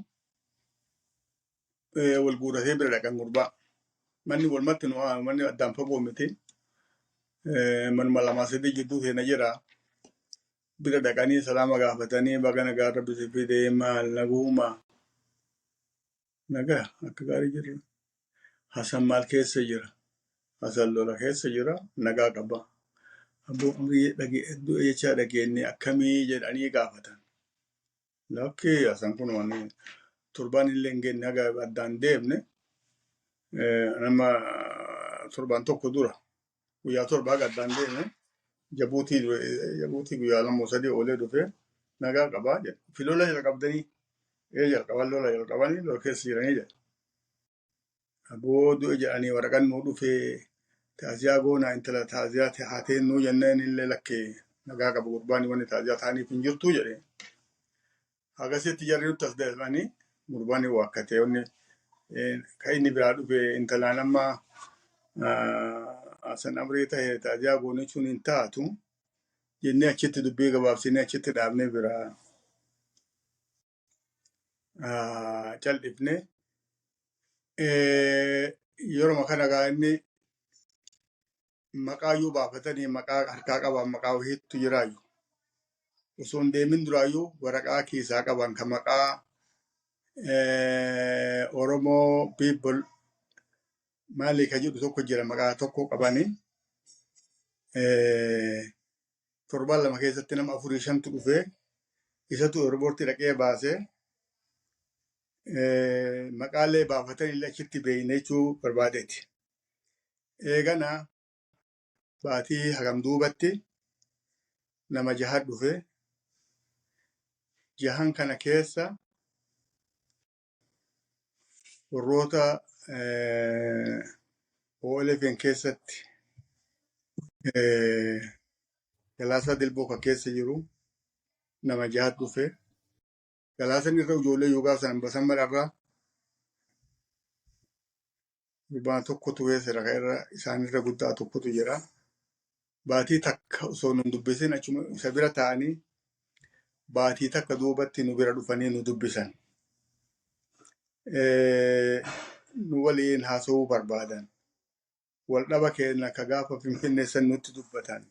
wal guuratee bira dhaqan gurbaa. Manni walumatti nu manni addaan fagoo miti. Manuma lamaa sadii jidduu keenya jira. Bira dhaqanii salaama gaafatanii baga nagaa rabbi si fidee maal naguuma. Nagaa akka gaarii jirra. Hasan maal keessa jira? Hasan lola keessa jira. Nagaa qaba. Abboo Amrii du'e jechaa dhageenye akkamii jedhanii gaafatan. Lakki Hasan kun waan torbaan illee hin geenye haga addaan deemne nama torbaan tokko dura guyyaa 7 haga addaan deemne Jabuutii guyyaa 2 3 oolee dhufee nagaa qabaa jedhe. Fi lola jalqabdanii ee jalqaban lola jalqabanii lola keessa jiranii jedhe. Aboo du'e jedhanii waraqaan nuu dhufee taaziyaa goonaa intala taaziyaa haa teennuu jenneen illee lakkee nagaa qaba gurbaan wanni taaziyaa ta'aniif hin jirtuu jedhe. Akkasitti jarri nutti as deemanii gurbaan waakkatee wanni kan inni biraa dhufe intalaan amma Hasan Amrii ta'e taaziyaa goonichuun hin taatu jennee achitti dubbii gabaabsinee achitti dhaabnee biraa cal'ifne. Yeruma kana gaa inni maqaa yoo baafatanii maqaa harkaa qaban maqaa wahiitu jiraayu. Osoo hin deemin duraayyuu waraqaa keessaa qaban kan maqaa Oromoo people maali ka jedhu tokko jira maqaa tokko qabanii. Torbaan 2 keessatti nama afurii shantu dhufee isatu airportii dhaqee baasee maqaalee baafatanii illee achitti beeyne jechuu barbaadeeti. Eegana baatii hagam duubatti nama jaha dhufe. Jahan kana keessa warroota OLF'n keessatti Galaasaa Dilboo kan keessa jiru nama jaha dhufe. Galaasan irra ijoollee yoo gaaf sana basan irraa gurbaan tokkotu keessa jira kan irra isaanirra guddaa tokkotu jira. Baatii takka osoo nu dubbisin achuma isa bira taa'anii baatii takka duubatti nu bira dhufanii nu dubbisan. Nu waliin haasa'uu barbaadan. Wal dhaba keenya ka gaafa Finfinnee san nutti dubbatan.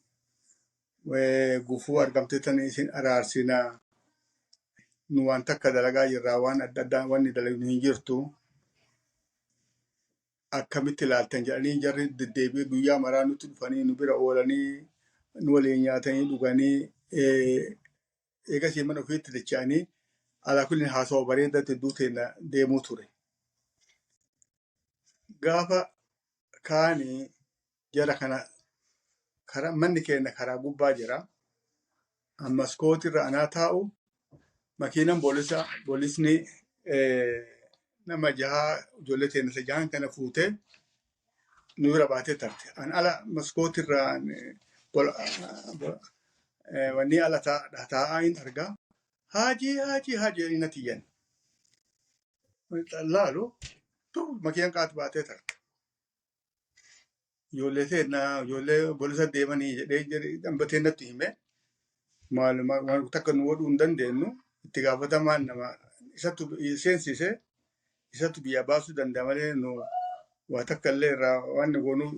Gufuu argamte tan isin araarsinaa. Nu waan takka dalagaa jirraa waan adda addaa wanni dalagnu hin jirtu. Akkamitti ilaaltan jedhanii jarri deddeebi'ee guyyaa maraa nutti dhufanii nu bira oolanii nu waliin nyaatanii dhuganii eegasii mana ofiitti dacha'anii alaa kulli haasawa bareedaa hedduu teenya deemuu ture. Gaafa kaanii jara kana karaa manni keenya karaa gubbaa jira. Ammas kootirra anaa taa'u makiinan poolisni nama jaha ijoollee teenya jahan kana fuutee nu bira baatee tarte. An ala maskootirra wanni ala taa'aa hin argaa. Haajii haajii haajii jedhanii natti iyyan. Laalu makiinan qaati baatee tarte. Ijoollee teenya ijoollee poolisa deemanii jedhee dhambatee natti hime. Maal takka nu godhuu hin dandeenyu itti gaafatamaan nama isatu seensise isatu biyya baasuu danda'a malee nu waa takka illee irraa waan goonuu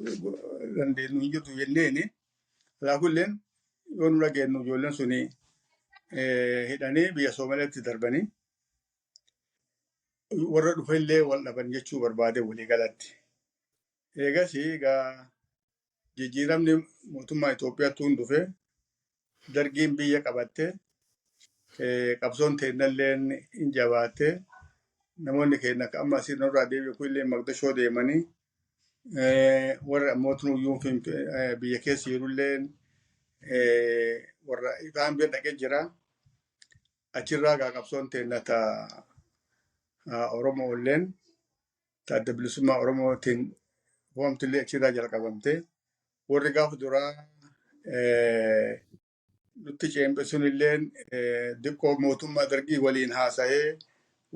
dandeenyu hin jirtu jenneeni. Alaakulleen yoo nu dhageenyu ijoolleen suni hidhanii biyya Somaaliyaatti darbanii warra dhufe illee wal dhaban jechuu barbaade walii galatti. Eegas egaa jijjiiramni mootummaa Itoophiyaatti hin dhufe dargiin biyya qabatte qabsoon teennallee hin jabaatte namoonni keenya akka amma asii nurraa deebi'u kun illee Maqdashoo deemanii warra ammoo tunuyyuu biyya keessa jirullee warra ifaan bira dhaqee jira. Achirraa egaa qabsoon teenna ta Oromoo illeen ta adda bilisummaa Oromootiin fo'amtullee achirraa jalqabamte. Warri gaafa duraa nutti ceembe sunilleen diqqoo mootummaa dargii waliin haasa'ee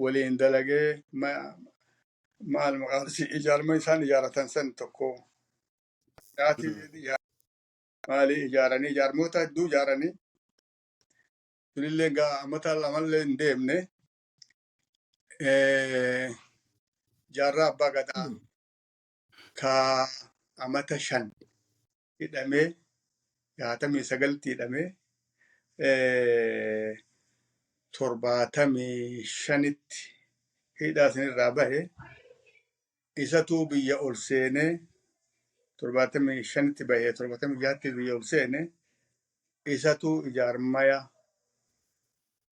waliin dalagee maal maqaan ijaarma isaan ijaaratan san tokko maali ijaaranii ijaarmoota hedduu ijaaranii sunillee gaa amata lamallee hin deemne jaarraa abbaa gadaa ka amata 5 hidhamee 69tti hidhamee 75tti. Hidhaa sanirraa bahe. Isatu biyya ol seenee 75tti bahee 76tti biyya ol seene. Isatu ijaarmaya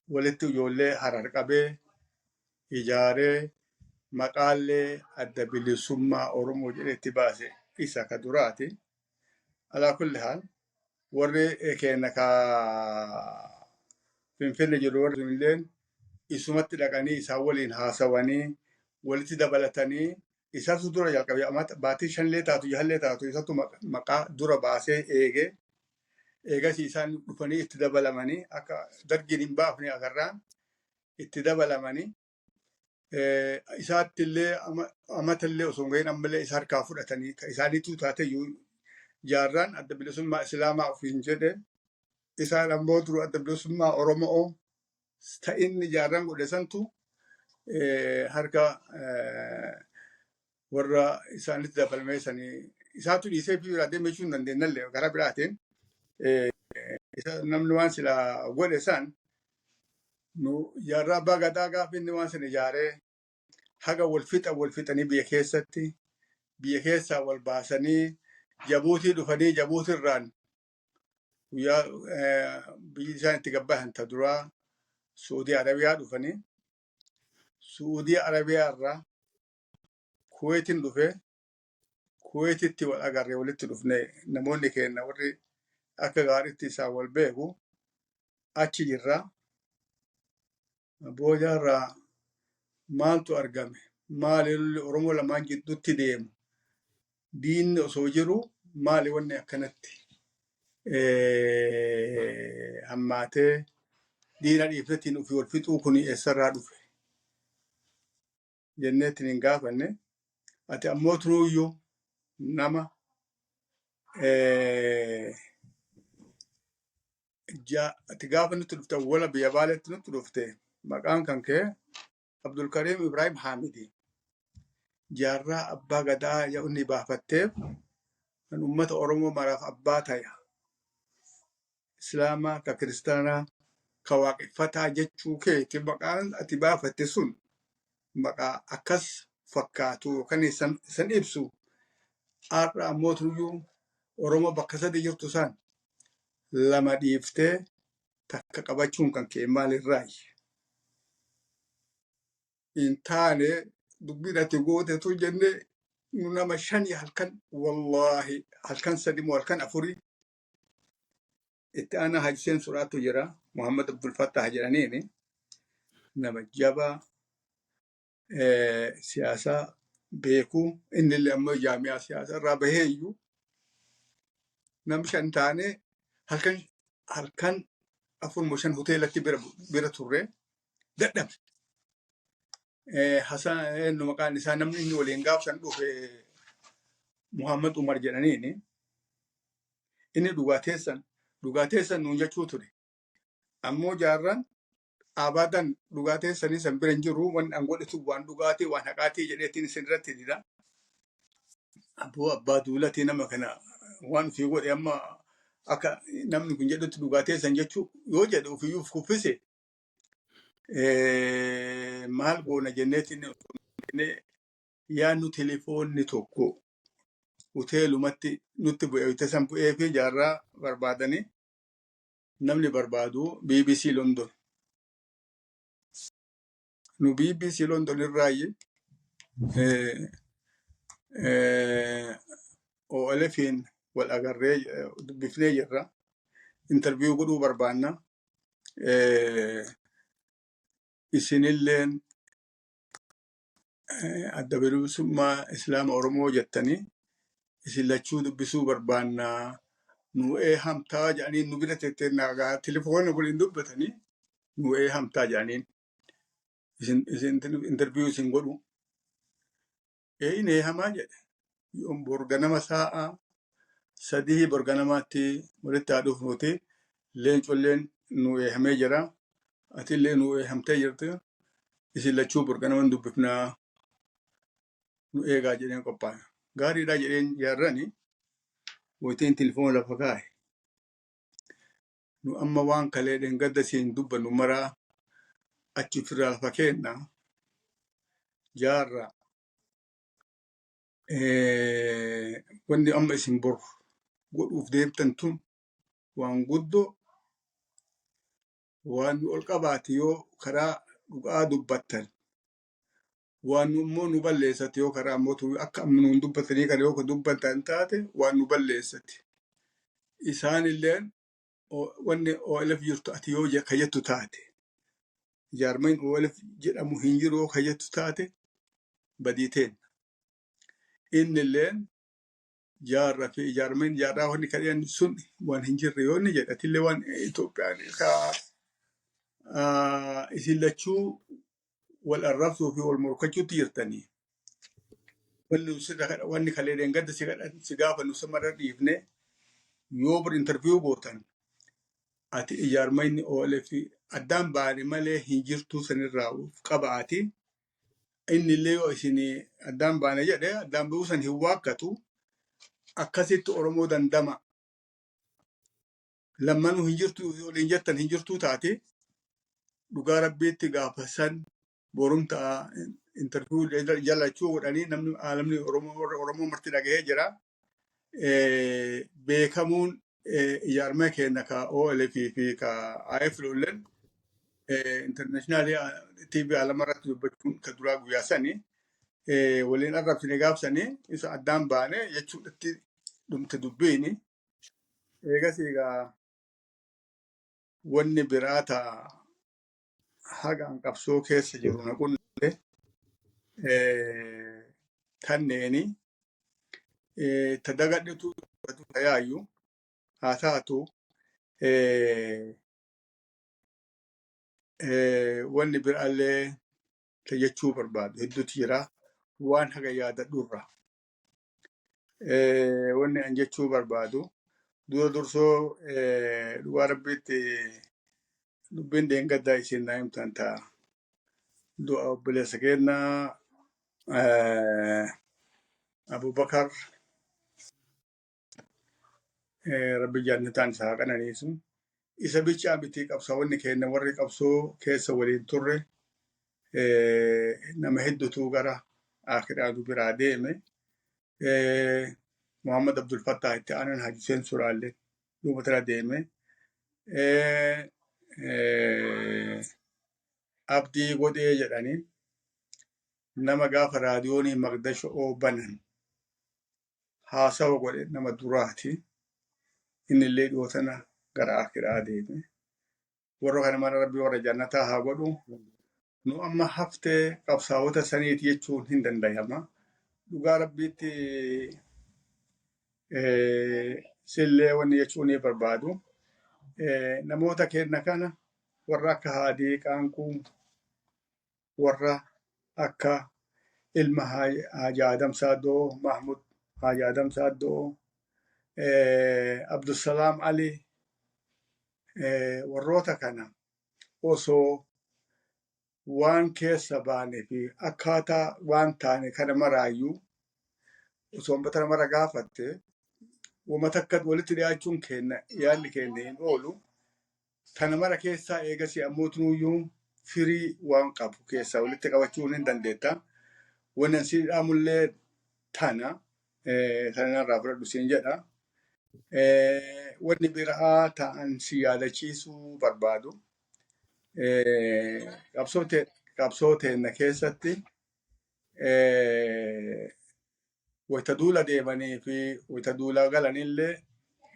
walitti ijoollee Harar qabee ijaaree maqaallee Adda Bilisummaa Oromoo jedhee itti baase isa ka duraati. Alaa kulli haal, warri keenya ka Finfinne jiru warri sunilleen isumatti dhaqanii isaan waliin haasawanii walitti dabalatanii isatu dura jalqabe. Baatii shanillee taatu jahallee taatu isatu maqaa dura baasee eege. Eegas isaan dhufanii itti dabalamanii akka dargiin hin baafne agarraan itti dabalamanii isaatti illee amatallee osoo hin gahin ammallee isa harkaa fudhatanii isaaniitu taateyyuu jaarraan Adda Bilisummaa Islaamaa ofiin jedhe. Isaan ammoo dura Adda Bilisummaa Oromoo ta'inni jaarraan godhe santu harka warra isaanitti dabalamee sanii isaatu dhiisee fi biraa deemee jechuu hin dandeenyallee. Karaa biraatiin namni waan sila godhe san nu jaarraa abbaa gadaa gaafa inni waan sana ijaaree haga wal fixa wal fixanii biyya keessatti biyya keessaa wal baasanii Jabuutii dhufanii Jabuutirraan guyyaa biyyi isaan itti gabbahan ta duraa Suudii Arabiyaa dhufanii, Suudii Arabiyaa irraa Kuweetiin dhufee Kuweetitti wal agarree walitti dhufne. Namoonni keenya warri akka gaariitti isaan wal beeku achi jirra. Boodaarraa maaltu argame? Maali lolli Oromoo lamaan jidduutti deemu? Diinni osoo jiru maali wanni akkanatti hammaatee diina dhiifnetiin ofii wal fixuu kun eessarraa dhufe? Jenneetiin hin gaafanne. Ati ammoo turuuyyuu nama ati gaafa nutti dhufte awwala biyya Baaleetti nutti dhufte maqaan kan kee Abdulkariim Ibrahim Haamidi. Jaarraa abbaa gadaa inni baafatteef kan uummata Oromoo maraaf abbaa taya. Islaamaa ka kiristaanaa ka waaqeffataa jechuu keeti. Maqaan ati baafatte sun maqaa akkas fakkaatu yookaan isan ibsu. Har'a ammoo tuyyuu Oromoo bakka sadi jirtu san lama dhiiftee takka qabachuun kan kee maalirraayi? Hin taane dubbiin ati gootetu jenne. Nu nama shani halkan, wallaahi, halkan sadi moo halkan afurii itti aanaa Hajiseen Suraatu jira, Muhammad Abdul Fattah jedhaniini, nama jabaa siyaasaa beeku. Inni illee ammoo jaamiyaa siyaasaa irraa bahee iyyuu nam shan taane halkan afur moo shan hoteelatti bira turre dadhabe. Hasan eenyu maqaan isaa, namni inni waliin gaafsan dhufe Muhammad Umar jedhaniini. Inni dhugaateessan dhugaateessan nuun jechuu ture. Ammoo jaarraan abadan dhugaateessanii san bira hin jiru, wanni an godhetu waan dhugaatii waan haqaatii jedheetiin isin irratti dida. Abboo abbaa duulatii nama kana waan ofii godhe amma akka namni kun jedhutti dhugaateessan jechuu yoo jedhe ofiyyuu kuffise maal goona jenneetiin yaadnu telefoonni tokko hoteelumatti nutti bu'e. Wayita san bu'ee fi jaarraa barbaadanii namni barbaadu BBC London. Nu BBC London irraayi OLF'n wal agarree dubbifnee jirra. Interview godhuu barbaanna. Isinilleen Adda Bilisummaa Islaama Oromoo jettanii isin lachuu dubbisuu barbaanna. Nu eehamtaa jedhanii nu bira teettee nagaa telefoona waliin dubbatanii nu eehamtaa jedhaniin. Isin interview isin godhu. Ee, inni eehamaa jedhe. Yoom? Borganama sa'a 3 borganamaatti walitti haa dhufnuuti. Leencolleen nu eehamee jira. Atillee nu eehamtee jirti. Isin lachuu borganama dubbifnaa nu eegaa jedheen qophaa'e. Gaariidhaa jedheen jaarrani wayitiin telefoona lafa kaa'e. Nu amma waan kalee dheengadda siin dubbannu maraa achi ofirraa lafa keenna. Jaarra wanni amma isin bor godhuuf deemtan tun waan guddoo waan nu ol qabaate yoo karaa dhugaa dubbattan, waan nu immoo nu balleessate yoo karaa ammoo akka amma nuun dubbatanii kana yoo dubbatan taate waan nu balleessate. Isaan illeen wanni OLF jirtu ati yoo ka jettu taate, jaarmayin OLF jedhamu hin jiru yoo ka jettu taate, badii teenna. Inni illeen jaarra fi jaarmayin jaarraa wanni kadhan sun waan hin jirre yoo inni jedhe, atillee waan Itoophiyaan ka isin lachuu wal arrabsuu fi wal morkachuutti jirtanii. Wanni sirra kadha, wanni kalee dheengadda si kadhan si gaafannu samarra dhiifne, yoo bor interview gootan ati ijaarmayni OLF addaan baane malee hin jirtuu sanirraa qabaati. Inni illee yoo isin addaan baane jedhe, addaan bahuu san hin waakkatu. Akkasitti Oromoo dandama. Lammanuu hin jirtu waliin jettan hin jirtuu taate, dhugaa rabbiitti gaafa san borumta interview jalachuu godhanii namni aalamni Oromoo warra Oromoo marti dhagahee jira. Beekamuun ijaarmee keenya ka OLF fi ka IF lolleen international TV alama irratti dubbachuun ka duraa guyyaa sani waliin arrabsine gaafsanii isa addaan baane jechuudhatti dhumte dubbiini. Eegas egaa wanni biraa ta'a hagaan qabsoo keessa jiru na qunnamte tanneeni ta dagadhetu yaayyu haa taatu. Wanni biraallee ta jechuu barbaadu hedduutu jira waan haga yaadadhurra. Wanni an jechuu barbaadu dura dursoo, dhugaa rabbiitti dubbiin dheengaddaa isin naa himtan ta'a. Du'a obboleessa keenyaa Abubakar, rabbi jannataan isa haa qananiisu. Isa bichaa miti, qabsaa'onni keenya warri qabsoo keessa waliin turre nama hedduutu gara akhiraa nu biraa deeme. Muhammad Abdul Fattah itti aanan Haji Hussein Suraallee duuba tana deeme. Abdii Godhee jedhanii nama gaafa raadiyoonii Maqdashoo banan haasawa godhe nama duraati. Inni illee dhiyoo tana gara akiraa deeme. Warra kana mana rabbii warra jannataa haa godhu. Nu amma haftee qabsaa'ota saniiti jechuun hin danda'ama. Dhugaa rabbiitti sillee wanni jechuun ni barbaadu. Namoota keenya kana warra akka Haadii Qaanquu, warra akka ilma Haji Adam Saaddoo, Mahmud Haji Adam Saaddoo, Abdusalaam Ali, warroota kana osoo waan keessa baane fi akkaataa waan taane kana maraayyuu osoo uummata mara gaafatte, uummata akka walitti dhiyaachuun keenya yaadni keenya hin oolu. Kana mara keessaa eegasii ammoo tunuyyuu firii waan qabu keessaa walitti qabachuun hin dandeetta. Wanni ani sii dhaamullee tana tana narraa fudhadhu siin jedha. Wanni biraa ta'an si yaadachiisuu barbaadu. Qabsoo teenna keessatti wayita duula deemanii fi wayita duulaa galanillee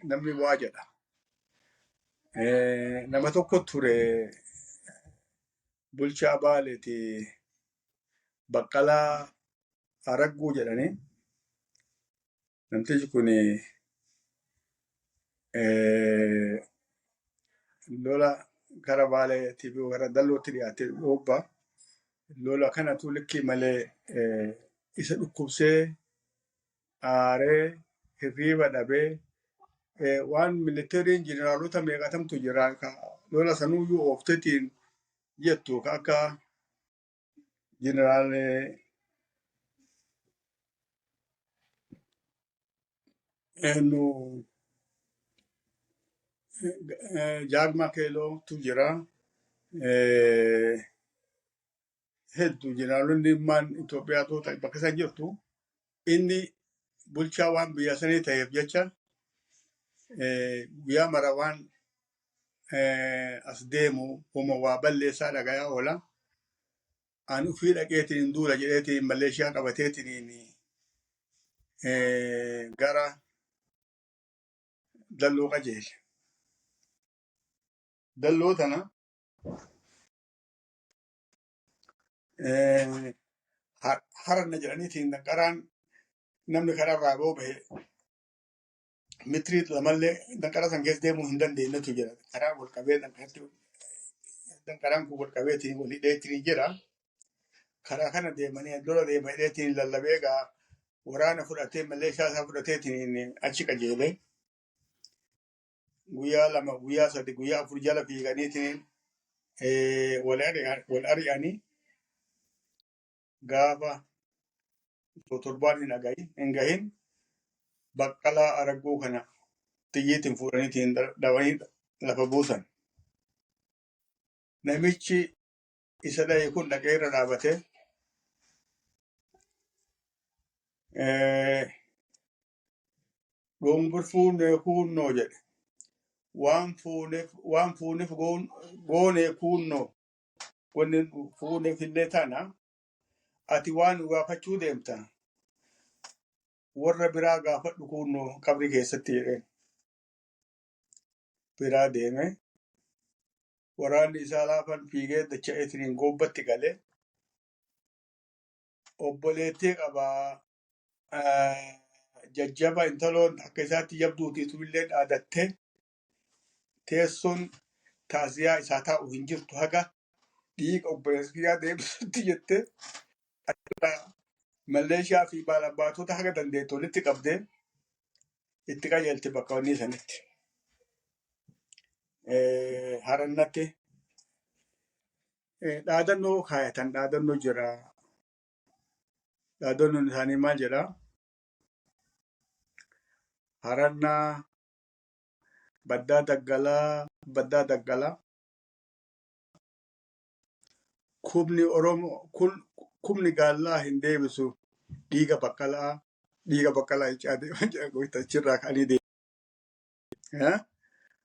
namni waa jedha. Nama tokko ture, bulchaa Baaleeti, Baqqalaa Aragguu jedhanii. Namtichi kun lola gara Baaleetii fi gara Dallootti dhiyaate dhoobba. Lola kanatu likkii malee isa dhukkubsee aaree hirriiba dhabee, waan militariin jeneraalota meeqatamtu jira lola sanuyyuu ooftetiin jettu, ka akka jeneraal eenyu Jaagmaa Keelootu jira. Hedduu jeneraalonni maan Itoophiyaa toota bakka isaan jirtu inni bulchaa waan biyya sanii ta'eef jecha guyyaa mara waan as deemu homa waa balleessaa dhagayaa oola. Ani ufii dhaqeetiin duula jedheetiin Maleeshiyaa qabateetiin gara Dalloo qajeele. Dalloo tana haranna jedhaniitiin danqaraan namni karaarraa boo bahe mitirii lamallee danqara san keessa deemuu hin dandeenyetu jira. Karaa wal qabee danqaraan kun wal qabeetiin wal hidheetiin jira. Karaa kana deemanii lola deema hidheetiin lallabee gaa waraana fudhatee maleeshaa isaa fudhateetiin achi qajeele. Guyyaa 2, guyyaa 3, guyyaa 4 jala fiiganiitiin wal ari'anii gaafa osoo torbaan hin gahin Baqqalaa Aragguu kana xiyyiitiin fuudhaniitiin dhawanii lafa buusan. Namichi isa dhaye kun dhaqee irra dhaabatee Dhombir fuunee kuunnoo jedhe. Waan fuuneef goonee kuunnoo. Wanni fuuneef illee tana ati waan nu gaafachuu deemta. Warra biraa gaafadhu kuunnoo qabrii keessatti jedheen. Biraa deeme. Waraanni isaa laafan fiigee dacha'eetiin goobbatti galee. Obboleettii qabaa jajjaba intaloon akka isaatti jabduutiitu illee dhaadattee teessoon taaziyaa isaa taa'u hin jirtu haga dhiiga obboleessa kiyyaa deebisutti jettee achirraa Maleeshiyaa fi baalabbaatota haga dandeettu walitti qabdee itti qajeelte bakka wanni sanitti. Harannatti dhaadannoo kaayatan dhaadannoo jira. Dhaadannoon isaanii maal jedhaa? Harannaa baddaa daggalaa baddaa daggalaa kumni Oromoo kun kumni gaallaa hin deebisu dhiiga Baqqalaa dhiiga Baqqalaa jechaa deeman jedha goota achirraa ka'anii deeman.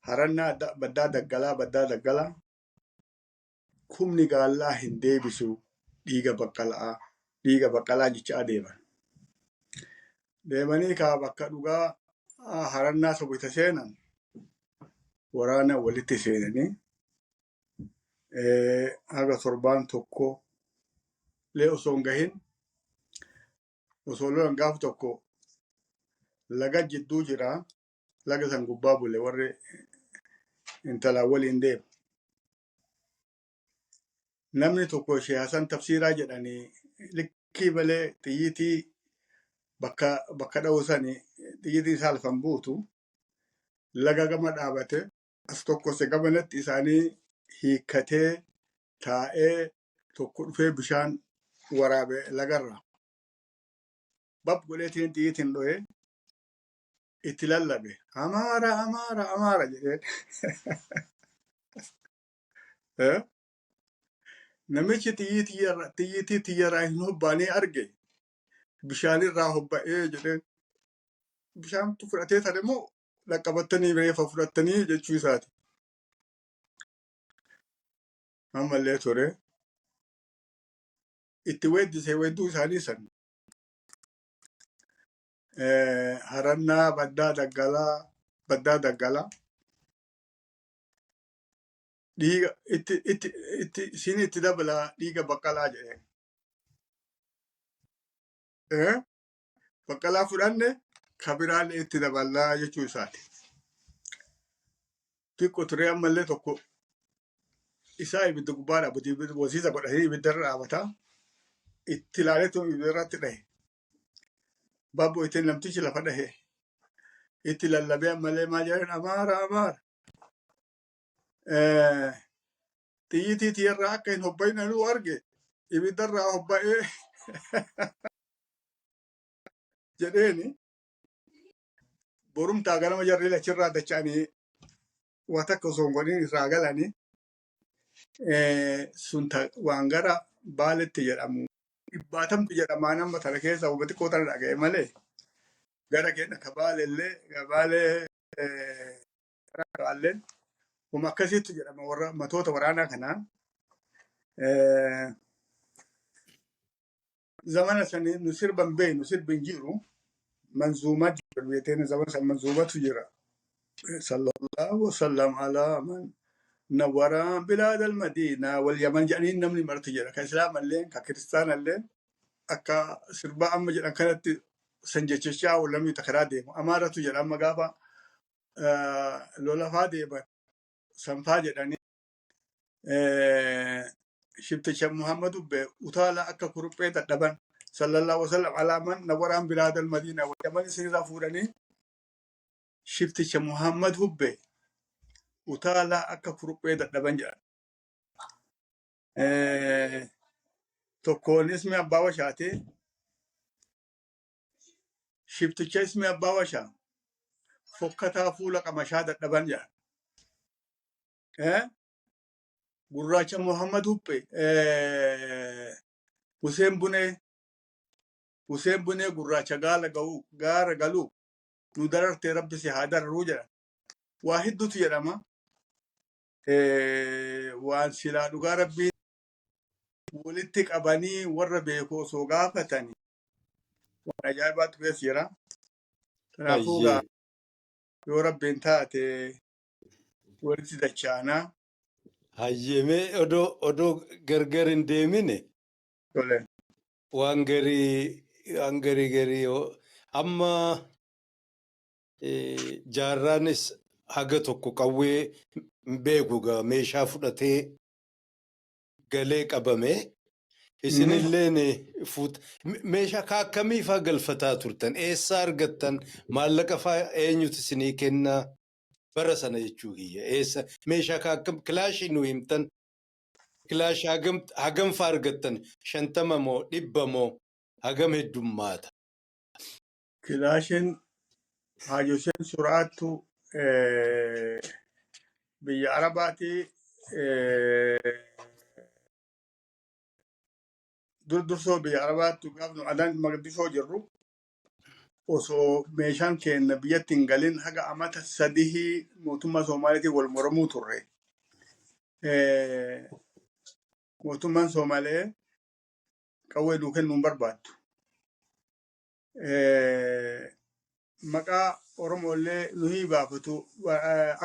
Harannaa baddaa daggalaa baddaa daggalaa kumni gaallaa hin deebisu dhiiga Baqqalaa dhiiga Baqqalaa jechaa deeman. Deemanii kaa bakka dhugaa Harannaa sobita seenan waraana walitti seenanii haga torbaan tokko lee osoo hin gahin osoo lolan gaaf tokko laga jidduu jira laga san gubbaa bule warri intalaan waliin deemu. Namni tokko Sheekh Hasan Tafsiiraa jedhanii likkii malee xiyyiitii bakka bakka dha'u sani xiyyiitiin isaa lafan buutu laga gama dhaabate as tokkose gamanatti isaanii hiikkatee taa'ee tokko dhufee bishaan waraabe lagarra. Bab godheetiin xiyyiitiin dho'ee itti lallabe. Amaara, Amaara, Amaara jedheen. Eh? Namichi xiyyiitii tiyyarraa hin hobbaanee arge bishaanirraa hobba'ee jedheen. Bishaantu fudhatee tare moo dhaqqabattanii reefa fudhattanii jechuu isaati. Ammallee ture. Itti weeddise weedduu isaanii san. Harannaa baddaa daggalaa baddaa daggalaa. Dhiiga itti itti itti siin itti dabalaa dhiiga Baqqalaa jedheen. Baqqalaa fudhanne kabiraallee itti daballaa jechuu isaati. Xiqqo turee ammallee tokko isaa ibidda gubbaa dhaabbate wasiisa godhatee ibidda irra dhaabata. Itti ilaalee ibidda irratti dhahe. Babbo ittiin namtichi lafa dhahe. Itti lallabee ammallee maal jedhan Amaara Amaara. Xiyyitii tiyyarraa akka hin hobbayin anuu arge ibiddarraa hobba'ee jedheeni borumtaa ganama jarri achirraa dacha'anii waa takka osoo hin godhin irraa galanii sun waan gara Baaletti jedhamu. Dhibbaatamtu jedhamaa nama tana keessa uummati xiqqoo tana dhaga'e malee gara keenya ka Baalellee ka Baalee kaalleen uma akkasiitu jedhama warra matoota waraanaa kanaa. Zamana sani nu sirban beeynu sirbi hin jiru. Manzuumaa jira beekteen zamana san manzuumatu jira. Sallallahu wasallam alaa man nawwara bilaad al-Madiinaa wal Yaman jedhanii namni marti jira. Ka Islaamallee ka Kiristaanallee akka sirbaa amma jedhan kanatti san jechachaa oolu namni karaa deemu. Amaaratu jedha amma gaafa lola faa deeman sanfaa jedhanii shibticha Muhammadu be utaala akka kuruphee dadhaban sallallahu wasallam alaa man nawwaraan bilaad al-Madiinaa wal Yaman isinirraa fuudhanii shifticha Muhammad hubbe utaalaa akka kuruphee dadhaban jedhan. Tokkoon ismi abbaa washaati. Shifticha ismi abbaa washaa fokkataa fuula qamashaa dadhaban jedhan. Gurraacha Muhammad hubbe Huseen Bunee Huseen Bunee gurraacha gaala ga'uu gaara galuu nu darartee rabbi si haa dararuu jedhan. Waa hedduutu jedhama. Waan silaa dhugaa rabbii walitti qabanii warra beeku osoo gaafatanii waan ajaa'ibaatu keessa jira. Kanaafuu yoo rabbiin taate walitti dachaanaa. Hayyee mee odoo gargar hin deemine Tole. waan garii waan garii garii amma jaarraanis haga tokko qawwee hin beeku gaa meeshaa fudhatee galee qabame. Isinilleen fuut meeshaa ka akkamii faa galfataa turtan? Eessaa argattan? Maallaqa faa eenyutu isinii kennaa? Bara sana jechuu kiyya. Eessa meeshaa ka akkam kilaashii nu himtan? Kilaashii hagam faa argattan? 50 moo 100 moo hagam heddummaata? Kilaashiin Haaji Hussein Suraattu biyya Arabaati dur dursoo biyya Arabaatti gaaf nu adan Maqdishoo jirru osoo meeshaan keenya biyyatti hin galin haga amata 3 mootummaa Soomaaliitiin wal moromuu turre. Mootummaan Soomalee qawwee nuu kennuu hin barbaaddu. Maqaa Oromoo illee nuyi baafatu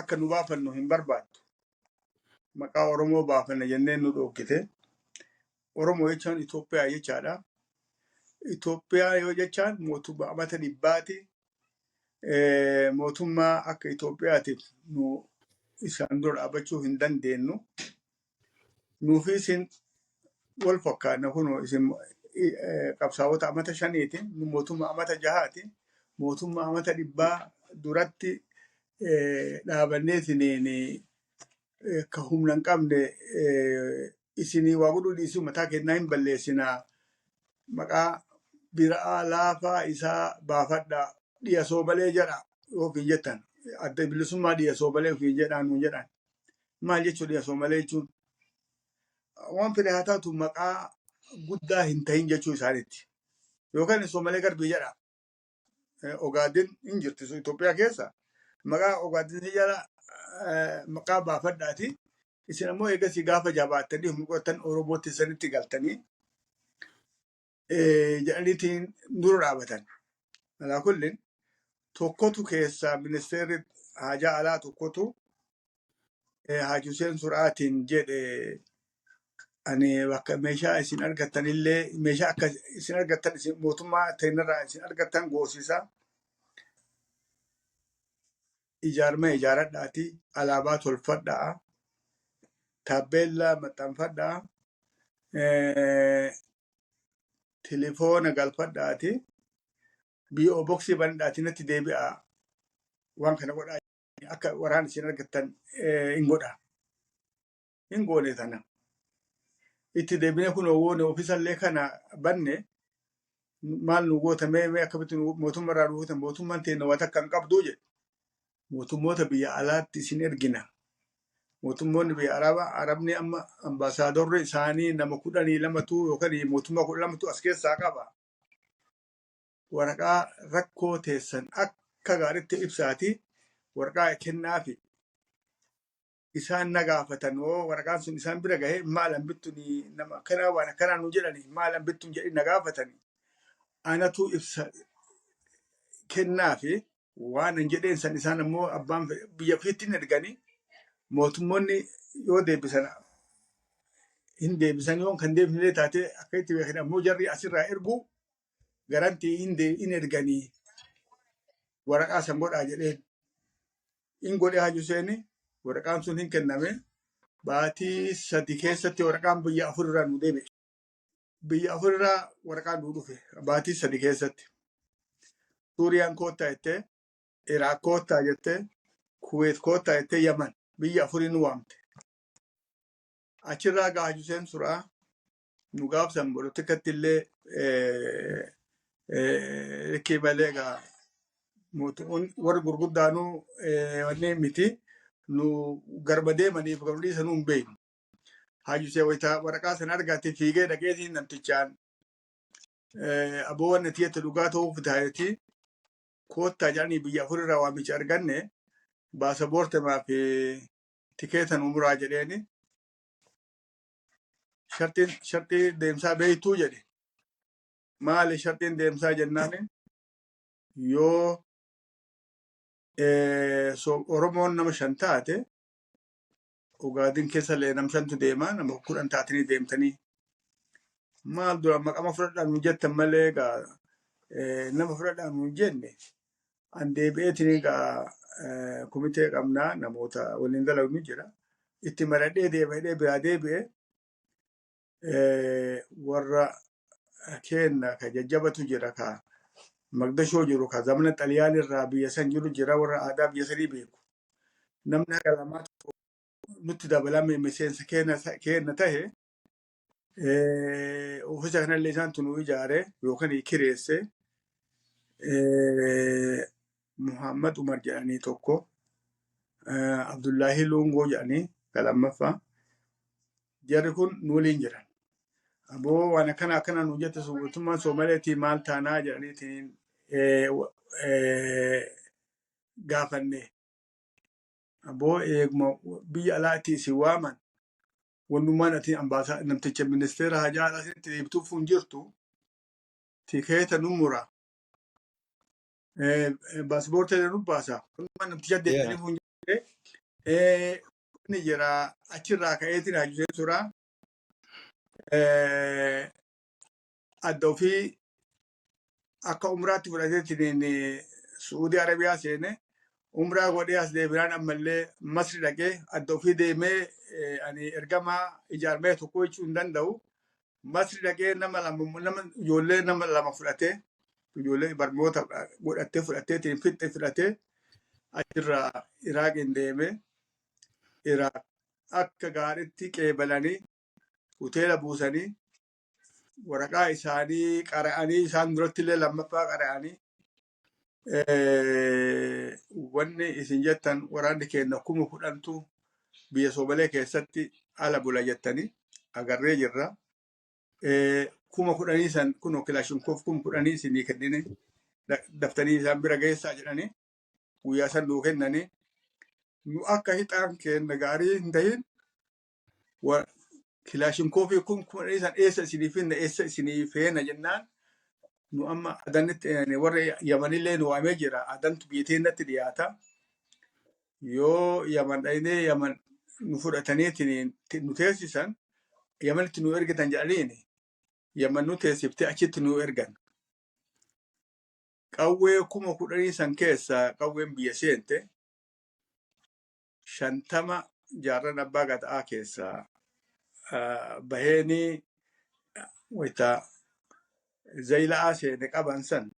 akka nu baafannu hin barbaaddu. Maqaa Oromoo baafanna jennee nu dhooggite. Oromoo jechaan Itoophiyaa jechaadha. Itoophiyaa yoo jechaan mootummaa amata dhibbaati. Mootummaa akka Itoophiyaatiif nu isaan dura dhaabbachuu hin dandeenyu. Nuufi isin wal fakkaanna kunoo isin qabsaa'ota amata 5ti nu mootummaa amata 6ti. Mootummaa amata dhibbaa duratti dhaabannee isiniin ka humna hin qabne isinii waa godhuu dhiisuu mataa keenyaa hin balleessinaa. Maqaa biraa laafaa isaa baafadhaa dhiya soomalee jedha yoo ofiin jettan adda bilisummaa dhiya soomalee ofiin jedhaa nuun jedhan. Maal jechuu dhiya soomalee jechuun? Waan fedhe haa taatu maqaa guddaa hin tahin jechuu isaaniitti. Yookaan soomalee garbii jedha. Ogaadin hin jirti Itoophiyaa keessa. Maqaa Ogaadin jala maqaa baafadhaati. Isin ammoo eegasii gaafa jabaattanii humna godhattan Oromootti sanitti galtanii jedhaniitiin dura dhaabatan. Alaa kullin tokkotu keessaa ministeerri haajaa alaa tokkotu Haaji Hussein Suraatiin jedhe ani bakka meeshaa isin argattan illee meeshaa akka isin argattan isin mootummaa teenirraa isin argattan goosisa. Ijaarmee ijaaradhaati alaabaa tolfadhaa taabbeellaa maxxanfadhaa tilifoona galfadhaati BO boksii banadhaati natti deebi'aa waan kana godhaa akka waraana isin argattan hin godha. Hin goone tana. Itti deebinee kun woone ofiisallee kana banne maal nu goota mee mee akkamitti mootummaa irraa nu goota mootummaan teenya waan takka hin qabduu jedhe. Mootummoota biyya alaatti isin ergina. Mootummoonni biyya Arabaa, Arabni amma ambaasaadorri isaanii nama 12tu yookaan mootummaa 12tu as keessaa qaba. Waraqaa rakkoo teessan akka gaariitti ibsaati waraqaa kennaafi. Isaan na gaafatan, hoo waraqaan sun isaan bira gahe, maal hambittuun nama akkanaa waan akkanaa nu jedhani, maal hambittuun jedhanii na gaafatani. Anatu ibsa kennaafi, waan an jedheen san isaan ammoo abbaan biyya ofiitti hin erganii. Mootummoonni yoo deebisan hin deebisan, yoo kan deebisnillee taate akka itti beekan ammoo jarri asirraa ergu garantii hin erganii, waraqaa san godhaa jedheen. Hin godhee Haji Huseeni, waraqaan sun hin kenname. Baatii 3 keessatti waraqaan biyya afur irraa nu deebi'e. Biyya afur irraa waraqaan nu dhufe baatii 3 keessatti. Suuriyaan koottaa jettee, Iraaq koottaa jettee, Kuweet koottaa jettee, Yaman, biyya afurii nu waamte. Achirraa gaa Haji Huseen Suraa nu gaafsan politikatti illee likkii malee gaa warri gurguddaanuu wanni miti, nu garba deemaniif garuu dhiisanuu hin beeknu. Haji Huseen wayitaa waraqaa sana argate fiigee dhaqeetiin namtichaan, aboo, wanni ati jette dhugaa ta'uuf taa'eeti, koottaa jedhanii biyya afur irraa waamicha arganne, baasaboortemaa fi tikeeta nu muraa jedheeni. Shartiin shartii deemsaa beektuu jedhe. Maali shartiin deemsaa jennaan, yoo Oromoon nama shan taate, Ogaadin keessa illee nam shantu deema, nama 10 taatanii deemtanii. Maal dura maqama fudhadhaa nu jettan malee egaa nama fudhadhaa nu jenne. An deebi'eetiin egaa komitee qabnaa, namoota waliin dalagnu jira. Itti maradhee deebi'ee biraa deebi'ee warra keenna ka jajjabatu jira, ka Magdashoo jiru, ka zamana Xaliyaan irraa biyya san jiru jira, warra aadaa biyya sanii beeku. Namni haga lamaa tokko nutti dabalame, miseensa keenna tahe, ofiisa kanallee isaantu nu ijaare yookaan kireesse. Muhammad Umar jedhanii tokko, Abdullahi Lungoo jedhanii ka lammaffaa. Jarri kun nu waliin jiran. Aboo, waan akkana akkana nu jette mootummaan Soomaleetii, maal taanaa jedhaniitiin gaafanne. Aboo, eeguma biyya alaatti isin waaman, wannummaan ati ambaasaa namticha ministeera hajaa alaa sitti deebituuf hin jirtu, tikeeta nu mura. Baaspoortii nu baasa. Wannummaan namticha deebitaniif hin jirre. Inni jira achirraa ka'eetiin Haji Huseen Suraa adda ofii akka umraatti fudhateetiin Su'uudii Arabiyaa seene, umraa godhee as deebinaan ammallee Masri dhaqee adda ofii deemee, ani ergamaa ijaarmee tokko jechuu hin danda'u. Masri dhaqee nama lama, nama ijoollee nama lama fudhatee, ijoollee barnoota godhattee fudhatteetiin fixxe fudhatee achirraa Iraaqiin deeme. Iraaq akka gaariitti qeebalanii, hoteela buusanii, waraqaa isaanii qara'anii, isaan duratti illee lammaffaa qara'anii, wanni isin jettan waraanni keenya 10,000tu biyya Soomalee keessatti ala bula jettanii agarree jirra. 10,000 san kunoo kilaashinkoof 10,000 isinii kennine, daftanii isaan bira geessaa jedhanii guyyaa san nuu kennanii, nu akka hixaan keenya gaarii hin tahin kilaashinkoofii 10,000 san eessa isinii finna, eessa isinii feena jennaan, nu amma Adanitti warra Yamanillee nu waamee jira. Adantu biyya teennatti dhiyaata. Yoo Yaman dhaynee Yaman nu fudhataniitiin nu teessisan, Yamanitti nu ergitan jedhaniini, Yaman nu teessiftee achitti nu ergan. Qawwee 10,000 san keessa qawween biyya seente 50 jaarran abbaa gadaa keessaa baheenii wayita Zayla'aa seene qaban san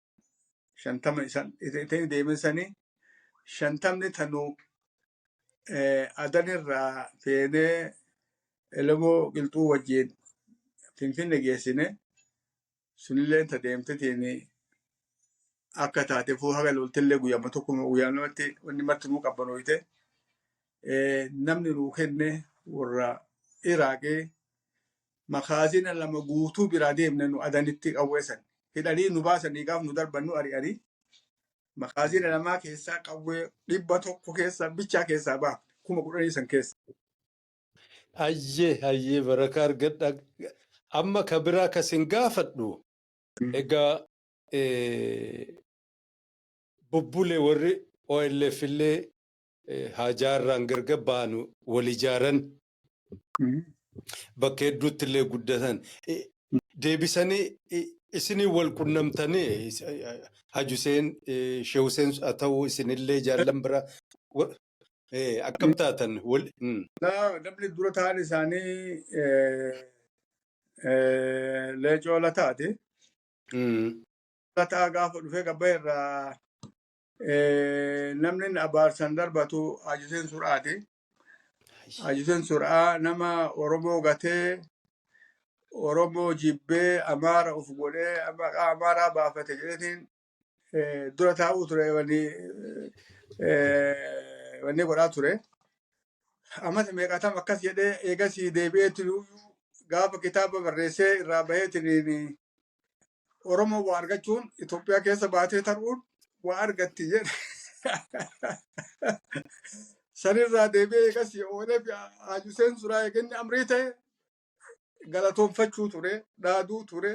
50 isan ittiin deeman sanii, 50ni tanu Adanirraa feenee Elemoo Qilxuu wajjin Finfinne geessine sunillee ta deemtetiin akka taate fuu haga loltillee guyyaama tokko guyyaa lamatti wanni martinuu qabbanooyte. Namni nuu kenne warra Iraaqii makaazina 2 guutuu biraa deemne nu Adanitti qawwee san hidhanii nu baasanii gaaf nu darban nu ari'anii makaazina 2 keessaa qawwee 100 keessaa bichaa keessaa baafne 10,000 san keessa. Hayyee hayyee barakaa argadha. Amma ka biraa kasin gaafadhu. Egaa bubbulee warri OLF illee haajaarraan gargar baanu wal ijaaran bakka hedduutti illee guddatan. Deebisanii isinii wal qunnamtanii Haji Huseen Sheekh Huseen haa ta'u isinillee jaallan biraa akkam taatan wal. Namni dura ta'an isaanii Leecoo Lataati. Lataa gaafa dhufee gabba irraa namni abaarsan darbatu Haji Huseen Sur'aati. Haji Huseen Sur'aa nama Oromoo gatee Oromoo jibbee Amaara of godhee maqaa Amaaraa baafate jedheetiin dura taa'uu ture wanni godhaa ture. Ammas meeqatam akkas jedhee eegasii deebi'eetiin gaafa kitaaba barreessee irraa baheetiin Oromoo waa argachuun Itoophiyaa keessa baatee taruun waa argatti jedhe. Sanirraa deebi'ee eegasii OLF Haji Huseen Suraa eeganni amrii ta'e galatoonfachuu ture, dhaaduu ture.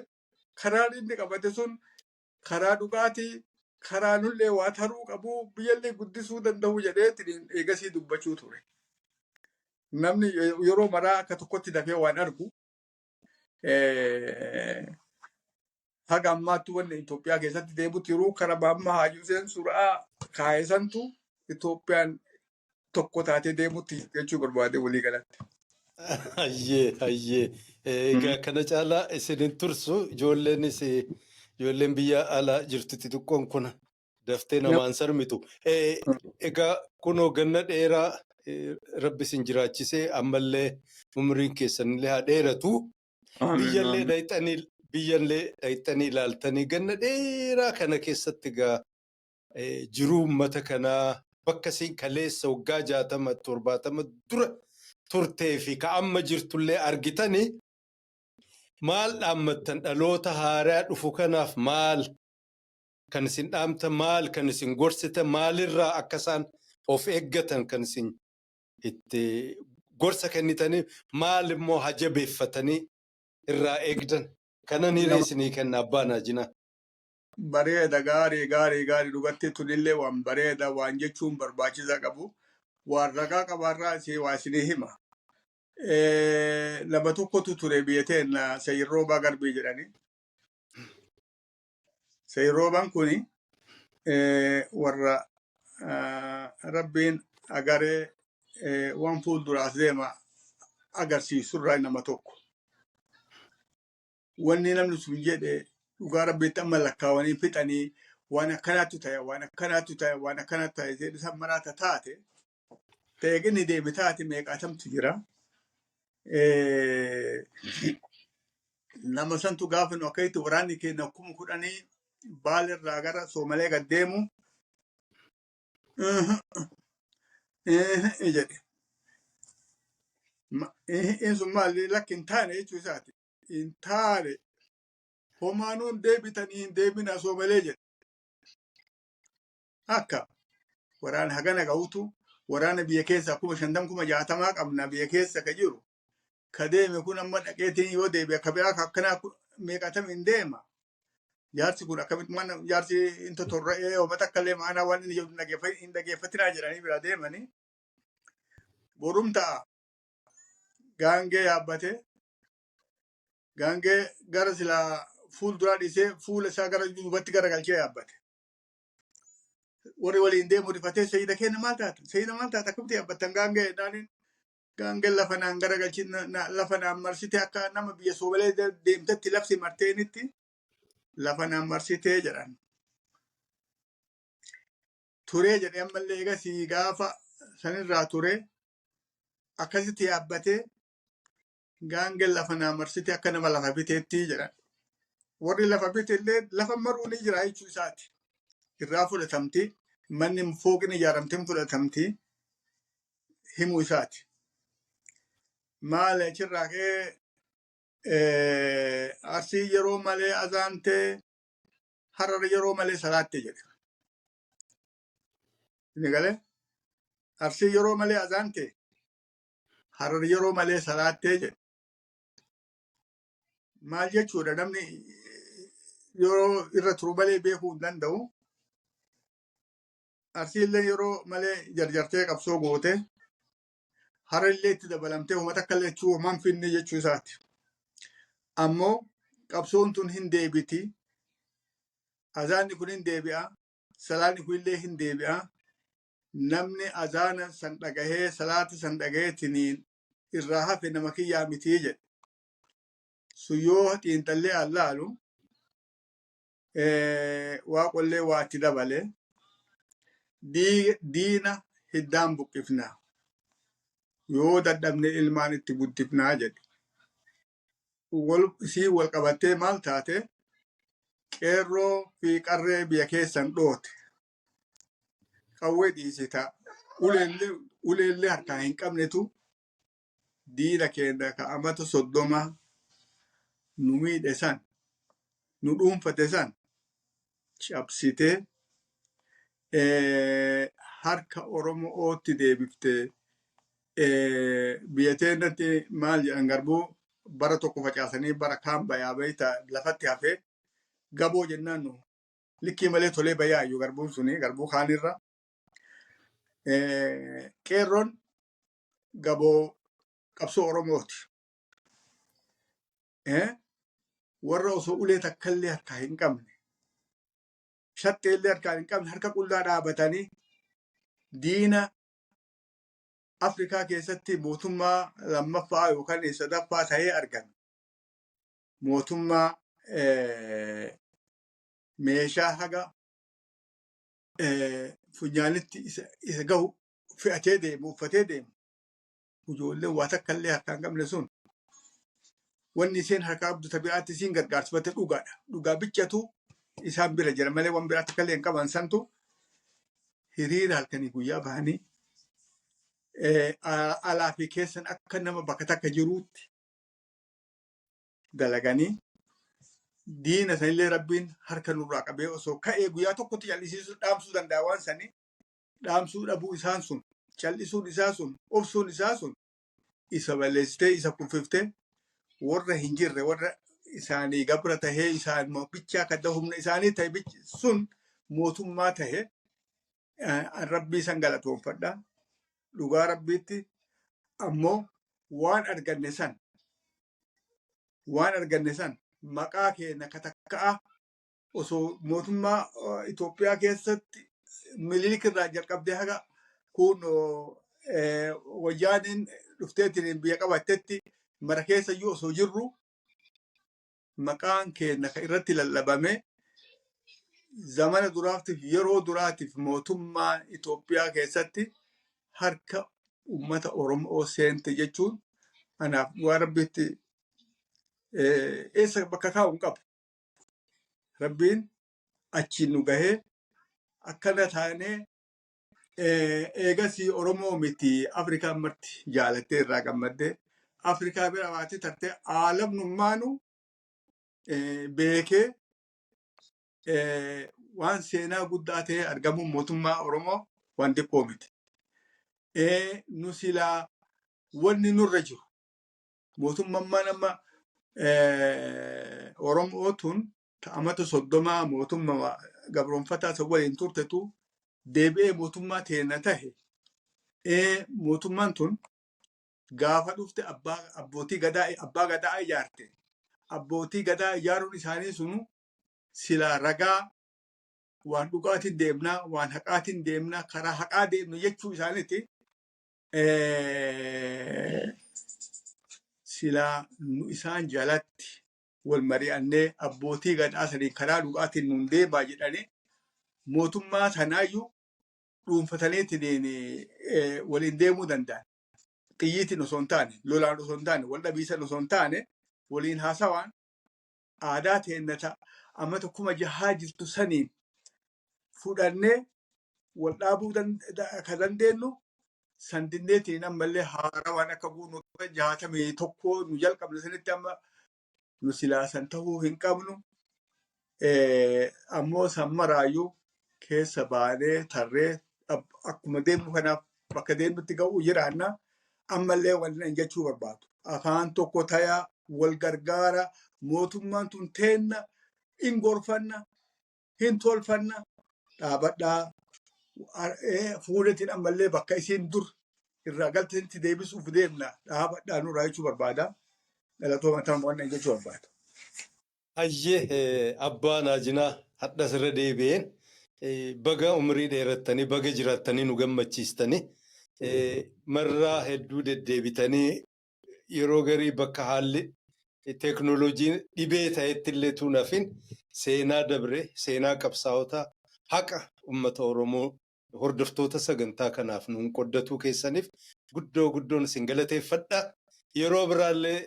Karaan inni qabate sun karaa dhugaatii, karaa nullee waa taruu qabu, biyyallee guddisuu danda'u jedheetiin eegasii dubbachuu ture. Namni yeroo maraa akka tokkotti dafee waan argu haga ammaatti wanni Itoophiyaa keessatti deemutti yeroo karaa amma Haji Huseen Suraa kaa'e santu Itoophiyaan tokko taatee deemutti jechuu barbaade walii galatti. Hayyee hayyee egaa kana caalaa isin hin tursu ijoolleenis ijoolleen biyya alaa jirtu xixiqqoon kun daftee namaan sarmitu. Egaa kunoo ganna dheeraa Rabbi isin jiraachisee ammallee umriin keessanillee haa dheeratu. Biyyallee dhayxanii biyyallee dhayxanii ilaaltanii ganna dheeraa kana keessatti egaa jiruu uummata kanaa bakka isin kaleessa waggaa 60 70 dura turtee fi ka amma jirtullee argitanii maal dhaammattan dhaloota haaraa dhufu kanaaf maal kan isin dhaamta maal kan isin gorsitan maalirraa akka isaan of eeggatan kan isin itti gorsa kennitanii maal immoo hajabeeffatanii irraa eegdan kanan hiree isinii kenna abbaa naajinaa. Bareeda gaarii gaarii gaarii dhugatti tunillee waan bareeda waan jechuun barbaachisaa qabu waan ragaa qabaarraa isii waa isinii hima. Nama tokkotu ture biyya teenna Sayyid Roobaa Garbii jedhani. Sayyid Roobaan kuni warra Rabbiin agaree waan fuulduraas deema agarsiisurraa nama tokko. Wanni namni sun jedhe dhugaa Rabbiitti amma lakkaawanii fixanii waan akkanaatu ta'e waan akkanaatu ta'e waan akkanaatu ta'e jedhe san maraata taate ta'e deeme taate meeqaatamtu jira. Nama santu gaafa nu akkasitti waraanni keenya 10,000 Baalirraa gara Soomalee gad deemu jedhe. Inni sun maali lakki hin taane jechuu isaati. Hin taane homaanuun deebitanii hin deebina Soomalee jedhe. Akka waraana hagana ga'utu waraana biyya keessa 50,000 60,000 qabna biyya keessa ka jiru. Ka deeme kun amma dhaqeetiin yoo deebi'e akka biraa akkanaa meeqatam hin deema. Jaarsi kun akkamitti mana jaarsi hin totorra'ee uummata akka illee maanaa waan inni jedhu hin dhageeffatinaa jedhanii bira deemanii. Borum ta'a gaangee yaabbatee gaangee gara silaa fuulduraa dhiisee fuula isaa gara duubatti garagalchee yaabbate. Warri waliin deemu rifatee sayyida keenya maal taata? Sayyida maal taata? Akkamitti yaabbattan gaangee jedhaaniin gaangeen lafa naan garagalchi lafa naan marsite akka nama biyya Soomalee deemtetti lafti marteenitti lafa naan marsitee jedhan. Turee jedhee ammallee eegasii gaafa sanirraa turee akkasitti yaabbatee gaangeen lafa naa marsite akka nama lafa biteetti jedhan. Warri lafa bite illee lafa maruu ni jira jechuu isaati. Irraa fudhatamti. Manni fooqni ijaaramte hin fudhatamti. himuu isaati. Maal achirraa ka'ee Arsii yeroo malee azaantee, Harar yeroo malee salaatte jedhe. Inni galee Arsii yeroo malee azaantee, Harar yeroo malee salaattee jedhe. Maal jechuudha, namni yeroo irra turu malee beekuu hin danda'u. Arsiillee yeroo malee jarjartee qabsoo goote, Harallee itti dabalamtee uummata akka lechuu homaan finne jechuu isaati. Ammoo qabsoon tun hin deebiti. Azaanni kun hin deebi'a. Salaanni kun illee hin deebi'a. Namni azaana san dhagahee, salaata san dhagahee tiniin irraa hafe nama kiyyaa mitii jedhe. Sun yoo xiinxallee allaalu Waaqollee waa itti dabale, diina hiddaan buqqifna, yoo dadhabne ilmaan itti guddifnaa jedhe. Isii wal qabattee maal taate? Qeerroo fi qarree biyya keessan dhoote. Qawwee dhiisita, uleellee harkaa hin qabnetu diina keenya ka amata 30 nu miidhe san, nu dhuunfate san cabsitee harka Oromootti deebifte. Biyya teenyatti maal jedhan? Garbuu bara tokko facaasanii bara kaan bayaa beeyta, lafatti hafee gaboo jennaan nu likkii malee tolee bayaa iyyuu garbuun suni garbuu kaanirra. Qeerroon gaboo qabsoo Oromooti. Warra osoo ulee takkallee harkaa hin qabne, shaxxeellee harkaa hin qabne, harka qullaa dhaabatanii diina Afrikaa keessatti mootummaa lammaffaa yookaan sadaffaa ta'ee argame. Mootummaa meeshaa haga funyaanitti isa gahu fe'atee deemu, uffatee deemu. Ijoolleen waa takka illee harkaa hin qabne sun, wanni isheen harkaa qabdu tabi'aatti isiin gargaarsifatte dhugaadha. Dhugaa bichatu isaan bira jira malee waan biraa takka illee hin qaban. Santu hiriira halkanii guyyaa bahanii alaa fi keessan akka nama bakka takka jiruutti dalaganii, diina sanillee Rabbiin harka nurraa qabee, osoo ka'ee guyyaa tokkotti cal'isiisuu dhaamsuu danda'a, waan sanii dhaamsuu dhabuu isaan sun, cal'isuun isaa sun, obsuun isaa sun isa balleessitee, isa kuffiftee, warra hin jirre, warra isaanii gabra tahee, isaan bichaa kadda humna isaanii ta'e sun mootummaa tahe. Rabbii san galatoonfadha. Dhugaa Rabbiitti ammoo waan arganne san maqaa keenya katakka'a osoo mootummaa Itoophiyaa keessatti Minilik irraa jalqabdee haga kun Wayyaaniin dhufteetiin biyya qabattetti mara keessa iyyuu osoo jirru, maqaan keenya kan irratti lallabame zamana duraatiif, yeroo duraatiif mootummaa Itoophiyaa keessatti harka uummata Oromoo seente jechuun anaaf dhugaa Rabbiitti eessa bakka kaa'u hin qabu. Rabbiin achiin nu gahee akkana taanee, eegasii Oromoo miti, Afrikaan marti jaalattee irraa gammaddee, Afrikaa bira baatee tartee aalamnummaanu beekee waan seenaa guddaa ta'e argamuun mootummaa Oromoo waan xiqqoo miti. Nu silaa wanni nurra jiru mootummaan amma Oromoo tun amata 30 mootummaa gabroonfataa isa waliin turtetu deebi'ee mootummaa teena tahe. Mootummaan tun gaafa dhufte abbaa abbootii gadaa, abbaa gadaa ijaarte. Abbootii gadaa ijaaruun isaanii sunu silaa ragaa waan dhugaatiin deemnaa, waan haqaatiin deemnaa, karaa haqaa deemnu jechuu isaaniiti. Silaa nu isaan jalatti wal mari'annee, abbootii gadaa saniin karaa dhugaatiin nuun deemaa jedhanii, mootummaa sanaayyuu dhuunfataniitiin waliin deemuu danda'an. Xiyyiitiin osoo hin taane, lolaan osoo hin taane, wal dhabiisan osoo hin taane, waliin haasawaan aadaa teenna ta'a amata 6000 jirtu saniin fudhannee wal dhaabuu ka dandeenyu. San dinneetiin ammallee haarawaan akka guunu 61 nu jalqabne sanitti amma nu silaa san ta'uu hin qabnu. Ammoo san maraayyuu keessa baanee tarree akkuma deemnu kanaaf bakka deemnutti ga'uu jiraanna. Ammallee wanni an jechuu barbaadu. Afaan tokko tayaa, wal gargaara, mootummaan tun teenna, hin gorfanna, hin tolfanna, dhaabadhaa fuudhetiin ammallee bakka isiin dur irraa galtanitti deebisuuf deemna, dhaabadhaa nurraa jechuu barbaada. Galatooma, tanuma wanni an jechuu barbaadu. Hayyee, abbaa naajinaa, hadhas irra deebi'een baga umrii dheerattanii, baga jiraattanii nu gammachiistanii. Marraa hedduu deddeebitanii yeroo garii bakka haalli teeknooloojiin dhibee ta'etti illee tuun hafin seenaa dabre, seenaa qabsaa'ota, haqa uummata Oromoo hordoftoota sagantaa kanaaf nuun qoddatuu keessaniif guddoo guddoon isin galateeffadha. Yeroo biraallee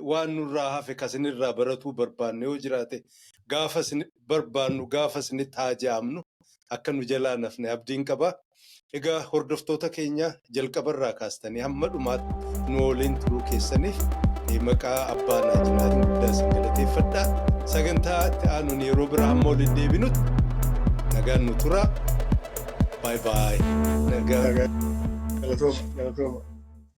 waan nurraa hafe kasinirraa baratuu barbaanne yoo jiraate, gaafa isin barbaannu, gaafa isinitti haaja'amnu akka nu jalaa nafne abdiin qaba. Egaa hordoftoota keenya, jalqabarraa kaastanii hamma dhumaatti nu waliin turuu keessaniif maqaa abbaa naajinaatiin guddaa isin galateeffadha. Sagantaa itti aanuun yeroo biraa hamma waliin deebinutti nagaan nu tura. Bye bye. Nagaa. Galatooma, galatooma.